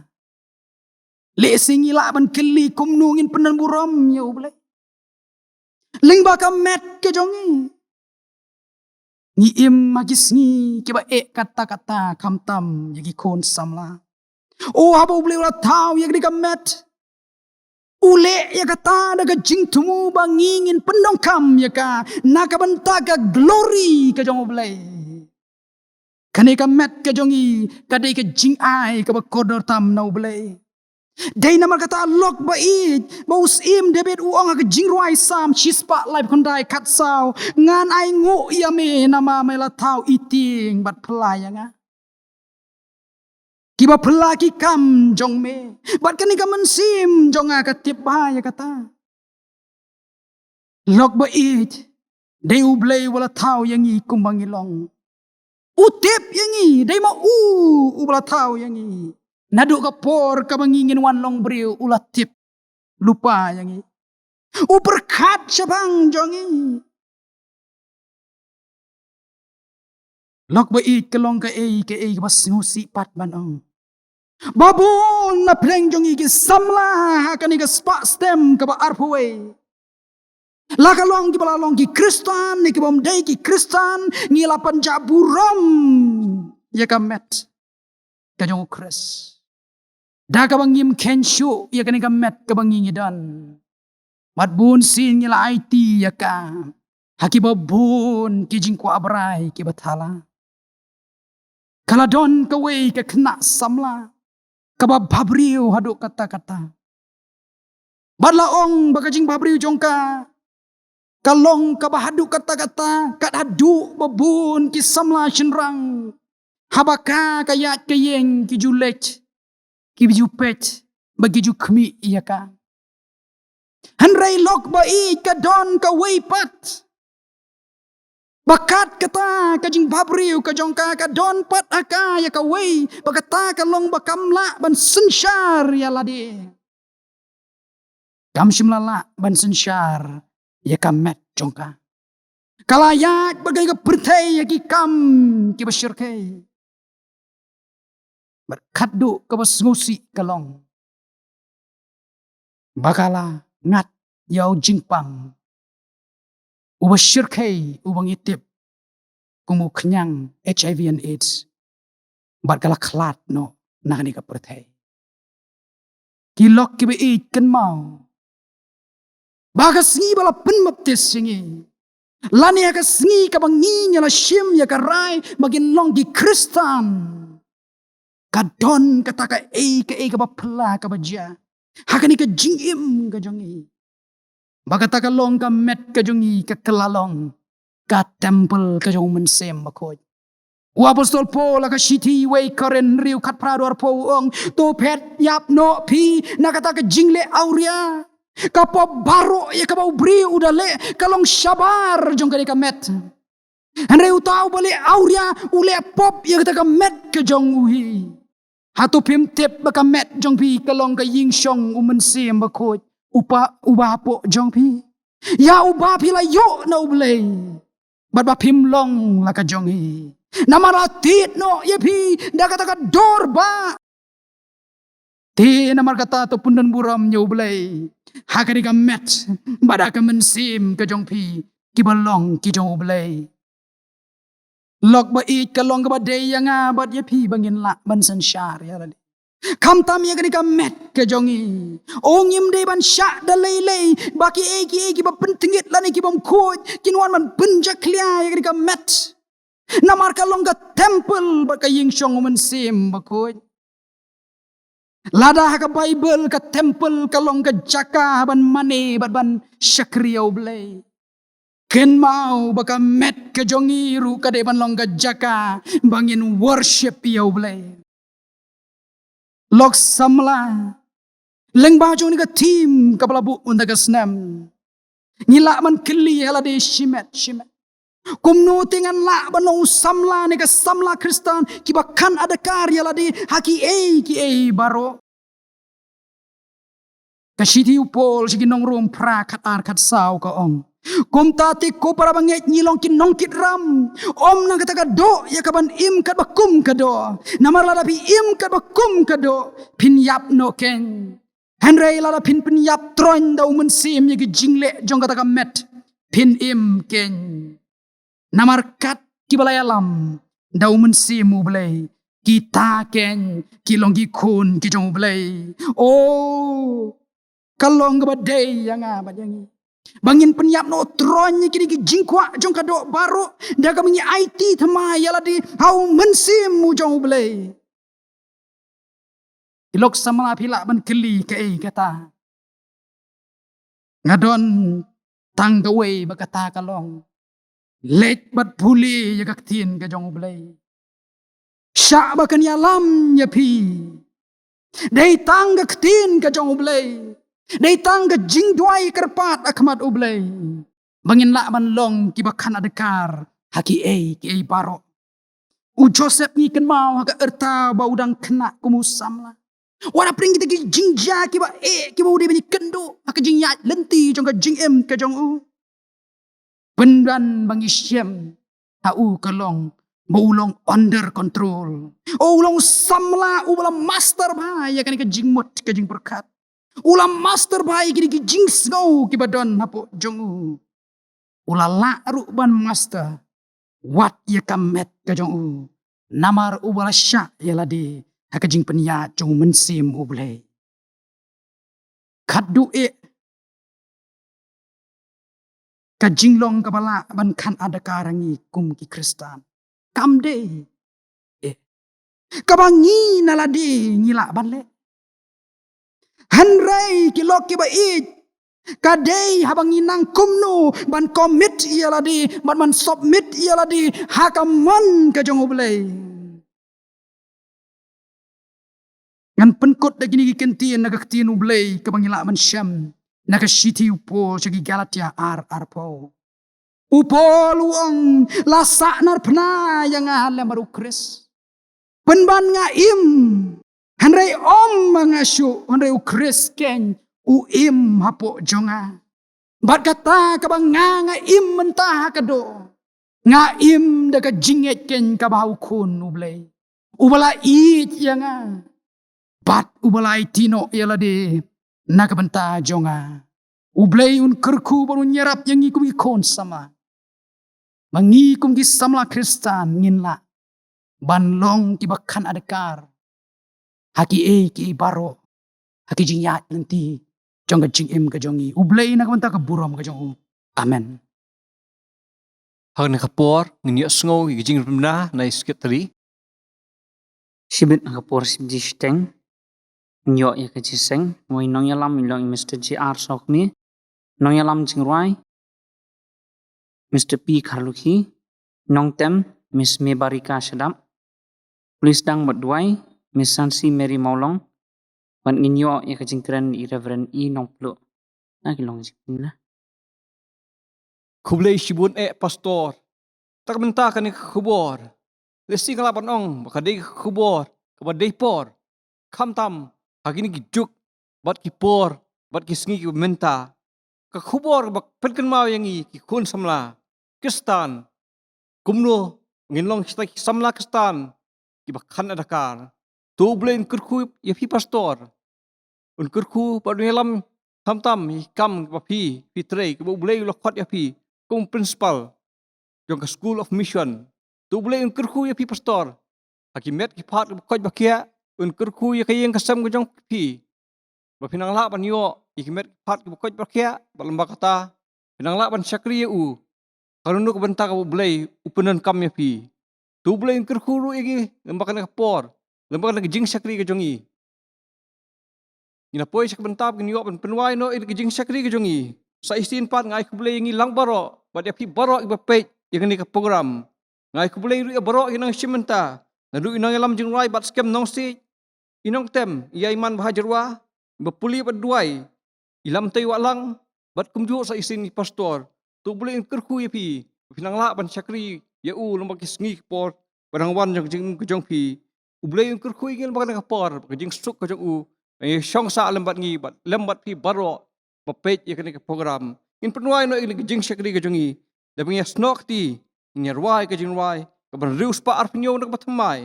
lehse ngi lah ban kylli kumno ngin pyndonkam burom ïa U Blei lyngba ka met ka jong ngi. Ngi im ha ki sngi kiba eh katta katta khamtam ïa ki khun samla. O, haba U Blei u la thaw ïa kane ka met, u leh ïa kata da ka jingthmu ba ngi ngin pyndonkam ïa ka na ka bynta ka glory ka jong U Blei. Kane ka met ka jong ngi ka dei ka jingai kaba kordor tam na U Blei. Dei namar kata lok ba ïeit ba u Syiem David u ong ha ka jingrwai Salm shispah laiphew khyndai khatsaw, "Ngan ainguh ïa me namar me la thaw i tieng bad phylla ïa nga. Kiba phylla ki kam jong me, bad kane ka mynsiem jong nga ka tip bha ïa kata." Lok ba ïeit, dei U Blei uba la thaw ïa ngi kumba ngi long. U tip ïa ngi, dei ma u uba la thaw ïa ngi. Naduh ka por kaba ngi ngin wan long briew u la tip lypa ïa ngi. U pyrkhat shaphang jong ngi. Lok ba ïeit, ka long kaei kaei kaba sngewsih pat ban ong ba bun na pdeng jong ngi ki samla ha kane ka spah stem kaba arphew wei, la ka long kiba la long ki Khristan ne kibym dei ki Khristan, ngi la pynjah burom ïa ka met ka jong U Khrist da kaba ngim kheiñ shuh ïa kane ka met kaba ngi ngi don. Bad bun sien ngi la aiti ïa ka ha kiba bun ki jingkwah brai kiba thala. Ka la don kawei ka khynnah samla kaba bhabriew haduh katta katta. Bad la ong ba ka jingbhabriew jong ka ka long kaba haduh katta katta, kat haduh ba bun ki samla shynrang haba ka ka ïaid ka ïeng ki ju leit, ki ju peit, ba ki ju khmih ïa ka. Hynrei lok ba ïeit ka don kawei pat. Ba kat kata ka jingbhabriew ka jong ka ka don pat ha ka ïa kawei, ba kata ka long ba kam lah ban synshar ïa lade. Kam shym la lah ban synshar ïa ka met jong ka. Ka la ïaid bad ka pyrthei ha ki kam kiba shyrkhei. Bad khadduh kaba sngewsih ka long ba ka la ngat ïa u jingpang uba shyrkhei uba ngi tip kum u khñiang HIV and AIDS. Bad ka la khlad noh na kane ka pyrthei. Ki lok kiba ïeit, kynmaw ba ka sngi ba la pynbaptis ïa ngi, lane ha ka sngi kaba ngi ngi la shim ïa ka rai ba ngin long ki Khristan, ka don kata kaei kaei kaba phylla kaba jia ha kane ka jingim ka jong ngi. Ba kata ka long ka met ka jong ngi ka kylla long ka temple ka jong u Mynsiem Bakhuid. U Apostol Paul ha ka shithi wei Korinth hynriew khatphra dkhot arphew u ong, to phet ïap noh phi na kata ka jingleh awria. Ka pop baroh ïa kaba u briew u da leh ka long shabar jong kane ka met. Hynrei uta uba leh awria u leh pop ïa kata ka met ka jong u hi. Hato phim tip ba ka met jong phi ka long ka ïingshong u Mynsiem Bakhuid, uba, uba hapoh jong phi, ïa uba phi la ïoh na U Blei, bad ba phim long la ka jong hi. Namar la tied noh ïa phi da kata ka dor ba. Te namar kata to pyndon burom ïa U Blei ha kane ka met bad ha ka mynsiem ka jong phi, kiba long ki jong U Blei. Lok ba ïeit ka long kaba dei ïa nga bad ïa phi ba ngin lah ban synshar ïa lade. Khamtam ïa kane ka met ka jong ngi. O, ngim dei ban shah da lei lei ba kiei kiei kiba pyntngit lane kibym khuid kin wan ban pynjakhlia ïa kane ka met. Namar ka long ka temple bad ka ïingshong u Mynsiem Bakhuid. Lada ha ka Baibl ka temple ka long ka jaka ban mane bad ban shakri ïa U Blei, kynmaw ba ka met ka jong ngi ruh ka dei ban long ka jaka ba ngin worship ïa U Blei. Lok samla, lyngba jong kane ka theme kaba la buh mynta ka snem, ngi lah ban kylli ïa lade shimet shimet, kumno te ngan lah ban long u samla ne ka samla Khristan kiba khan adkar ïa lade ha kiei kiei baroh. Ka shithi u Paul sha ki nong Rom phra khatar khatsaw ka ong, kumta te ko para bangeit, ngi long ki nongkit ram, ym na kata ka doh ïa kaban im katba kum ka doh. Namar lada phi im katba kum ka doh, phin ïap noh keiñ. Hynrei lada phin pynïap troiñ da u Mynsiem ïa ki jingleh jong kata ka met, phin im keiñ. Namar kat kiba la ïalam da u Mynsiem U Blei, kita keiñ ki long ki khun ki jong U Blei. O, ka long kaba dei ïa nga bad ïa ngi ba ngin pynïap noh troiñ ïa kine ki jingkwah jong ka doh baroh da kaba ngi aiti thymmai ïa lade ha u Mynsiem u jong U Blei. Ki lok samla, phi lah ban kylli kaei kata. Nga don tang kawei, ba kata ka long leit bad pule ïa ka ktien ka jong U Blei. Shah ba kan ïalam ïa phi. Dei tang ka ktien ka jong U Blei, dei tang ka jingduwai kyrpad ha khmat U Blei, ba ngin lah ban long kiba khan adkar ha kiei kiei baroh. U Joseph, ngi kynmaw ha ka rta ba u dang khynnah kum u samla, wat hapdeng kita ki jingjia kiba eh kiba u dei ban ïakynduh ha ka jingïaid lynti jong ka jingim ka jong u. Pynban ba ngi shem ha u ka long ba u long under control. O, u long samla uba la master bha ïa kane ka jingmut ka jingpyrkhat. U la master bha ïa kine ki jingsngew kiba don hapoh jong u. U la lah ruh ban master wat ïa ka met ka jong u, namar uba la shah ïa lade ha ka jingpynïaid jong u Mynsiem U Blei. Khadduh eh ka jinglong kaba lah ban khan adakar ngi kum ki Khristan. Kam dei. Eh. Kaba ngi na lade ngi lah ban leh. Hynrei ki lok kiba ïeit, ka dei haba ngi nang kumno ban commit ïa lade, ban, ban submit ïa lade ha ka mon ka jong U Blei. Ngan pynkut da kine ki ktien na ka ktien U Blei kaba ngi lah ban shem na ka shithi u Paul sha ki Galatia ar arphew. U Paul u ong, la sahnarphna ïa nga lem bad U Khrist. Pynban nga im, hynrei ym ma nga shuh, hynrei U Khrist keiñ u im hapoh jong nga. Bad kata kaba nga nga im mynta ha ka doh, nga im da ka jingngeit keiñ kaba ha U Khun U Blei, uba la ïeit ïa nga bad uba la aiti noh ïa lade na ka bynta jong nga. U Blei un kyrkhu bad un ïarap ïa ngi kum ki khun samla, ba ngi kum ki samla Khristan ngin lah ban long kiba khan adakar ha kiei kiei baroh, ha ki jingïaid lynti jong ka jingim ka jong ngi. U Blei na ka bynta ka burom ka jong u. Amen. Ha kane ka por ngin ïohsngew ïa ka jingpynbna na i Secretary. Shibit ha ka por shibit shiteng ngin ïoh ïa ka jingïaseng. Mo i nongïalam i long i Mister J R Sokmi. Nongïalam jingrwai, Mister P Kharlukhi. Nongtem, Miss Mebarika Shadap. Police dang bad duwai, Miss Sansi Mary Mawlong. Bad ngin ïoh ïa ka jingkren i Reverend E Nongpluh. Na ki long jingkren na. Khublei shibun eh Pastor. Ta ka bynta kane ka khubor. Lehse nga lah ban ong ba ka dei ka khubor kaba dei por, khamtam ha kine ki juk bad ki por bad ki sngi kiba mynta. Ka khubor kaba pynkynmaw ïa ngi ki khun samla Khristan, kumno ngin long kita ki samla Khristan kiba khan adakar. To U Blei un kyrkhu ïa phi Pastor. Un kyrkhu bad un ïalam khamtam ïa ki kam kiba phi, phi trei, kiba U Blei u la khot ïa phi kum u Principal jong ka School of Mission. To U Blei un kyrkhu ïa phi Pastor ha ki met ki phad kiba koit ba khiah. Un kyrkhu ïa ka ïing ka sem ka jong phi, ba phin nang lah ban ïoh ïa ki met ki phad kiba koit ba khiah, bad lyngba kata phin nang lah ban shakri ïa u ha kano kano ka bynta kaba U Blei u pyndonkam ïa phi. To U Blei un kyrkhu ruh ïa ngi lyngba kane ka por, lyngba kane ka jingshakri ka jong ngi. Ngin ïa poi sha ka bynta ba ngin ïoh ban pynwai noh ïa ka jingshakri ka jong ngi. Sa shisien pat nga ai khublei ïa ngi lang baroh bad ïa phi baroh kiba peit ïa kane ka program. Nga ai khublei ruh ïa baroh ki nongshim bynta, naduh i nongïalam jingrwai bad skhem nongsiej, i nongtem, i Aiman Bahajrwa, i Bapuli bad duwai, i Lamtei Wahlang bad kumjuh sa shisien i Pastor. To U Blei un kyrkhu ïa phi ba phin nang lah ban shakri ïa u lyngba ki sngi ki por ba dang wan jong ka jingim ka jong phi. U Blei un kyrkhu ïa ngi lyngba kane ka por, ba ka jingsuk ka jong u, ba ngi shong sah lem bad ngi bad lem bad phi baroh ba peit ïa kane ka program. Ngin pynwai noh ïa kane ka jingshakri ka jong ngi da ba ngin ïasnoh kti, ngin ïarwai ka jingrwai kaba hynriew spah arphew hynñiew na kaba thymmai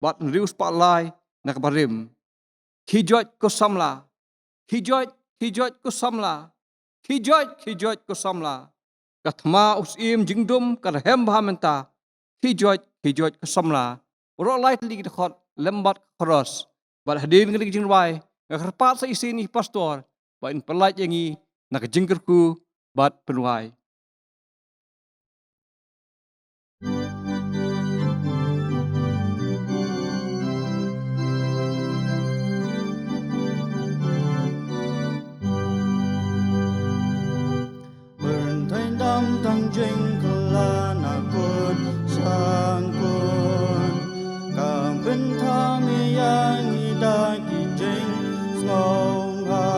bad hynriew spah lai na kaba rim. Khie joit ko samla. Khie joit, khie joit ko samla. Khie joit, khie joit ko samla. Ka thma u Syiem jingdum ka rhem bha mynta. Khie joit, khie joit ko samla. Baroh lai tylli ki dkhot lem bad ka chorus. Bad hadien kane ka jingrwai nga kyrpad sa shisien ïa i Pastor ba in pyllait ïa ngi na ka jingkyrkhu bad pynwai. Bynta dang tang jingkylla na kun shang kun. Ka bynta mi ïa ngi da ki jingsngewbha.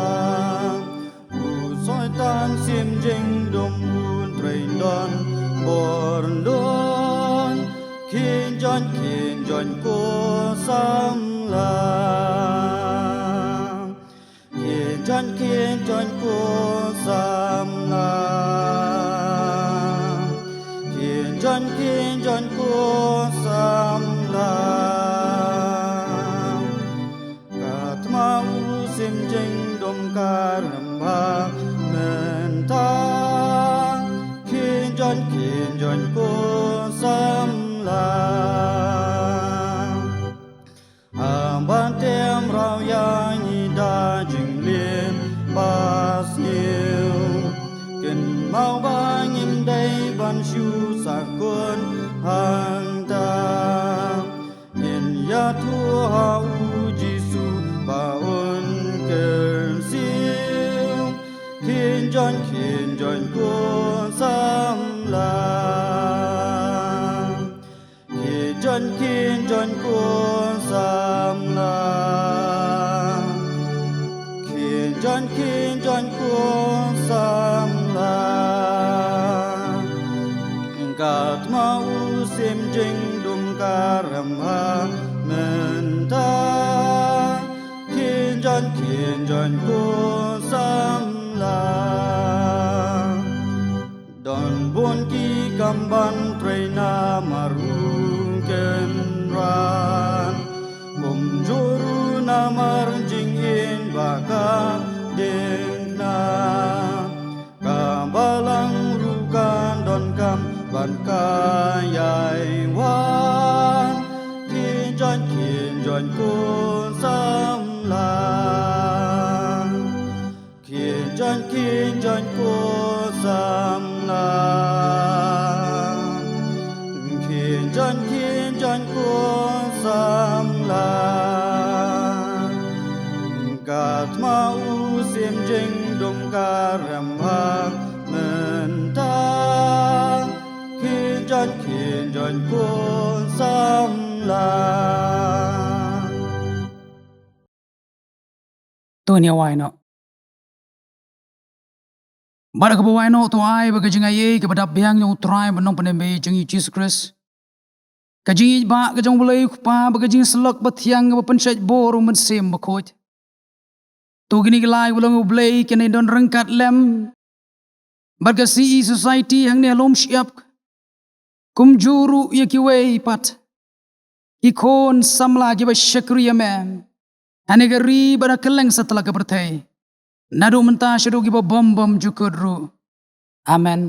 U Soitan sim jingdum u trei don bor don. Khie joit, khie joit ko samla. Khie joit, khie joit ko samla. Khie joit, khie joit ko samla. Ka thma u sim jingdum ka rhem bha mynta. Khie joit, khie joit ko samla. Haba tem raw ïa ngi da jingleh ba sniew. Kynmaw ba ngi Jisu sa khun hangta. Ngin ïathuh ha u Jisu ba un kyrsiew. Khie join, khie join khun samla. Khie join, khie join khun samla. Khie join, khie join khun samla. Ka thma u sim jingdum ka rem ha mynta. Khie join, khie join khun samla. Don bun ki kam ban trei namar u Kynrad. Kumjuh ruh namar jingïeit ba ka diengphna. Ka Balang ruh ka donkam ban ka ïai wan. Khie join, khie join khun samla. Khie join, khie join khun samla. Khie join, khie join khun samla. Ka thma u sim jingdum ka rem ha mynta. Khie join, khie join khun samla. To ngin ïa wai noh. Bad ha kaba wai noh to ai ba ka jingaiei kaba dap biang jong u Trai bad Nongpynim ba ïeit jong ngi Jisu Khrist, ka jingïeit ba ka jong u Blei u Kpa bad ka jingsyllok bathiang kaba pynshait bor u Mynsiem Bakhuid. To kine ki lai ba long u Blei kin ïa don ryngkat lem bad ka C E Society hangne ha lum shyiap. Kumjuh ruh ïa kiwei pat ki khun samla kiba shakri ïa me, ha kane ka ri bad ha kylleng satlak ka pyrthei, naduh mynta shaduh kiba bym bym jukut ruh. Amen.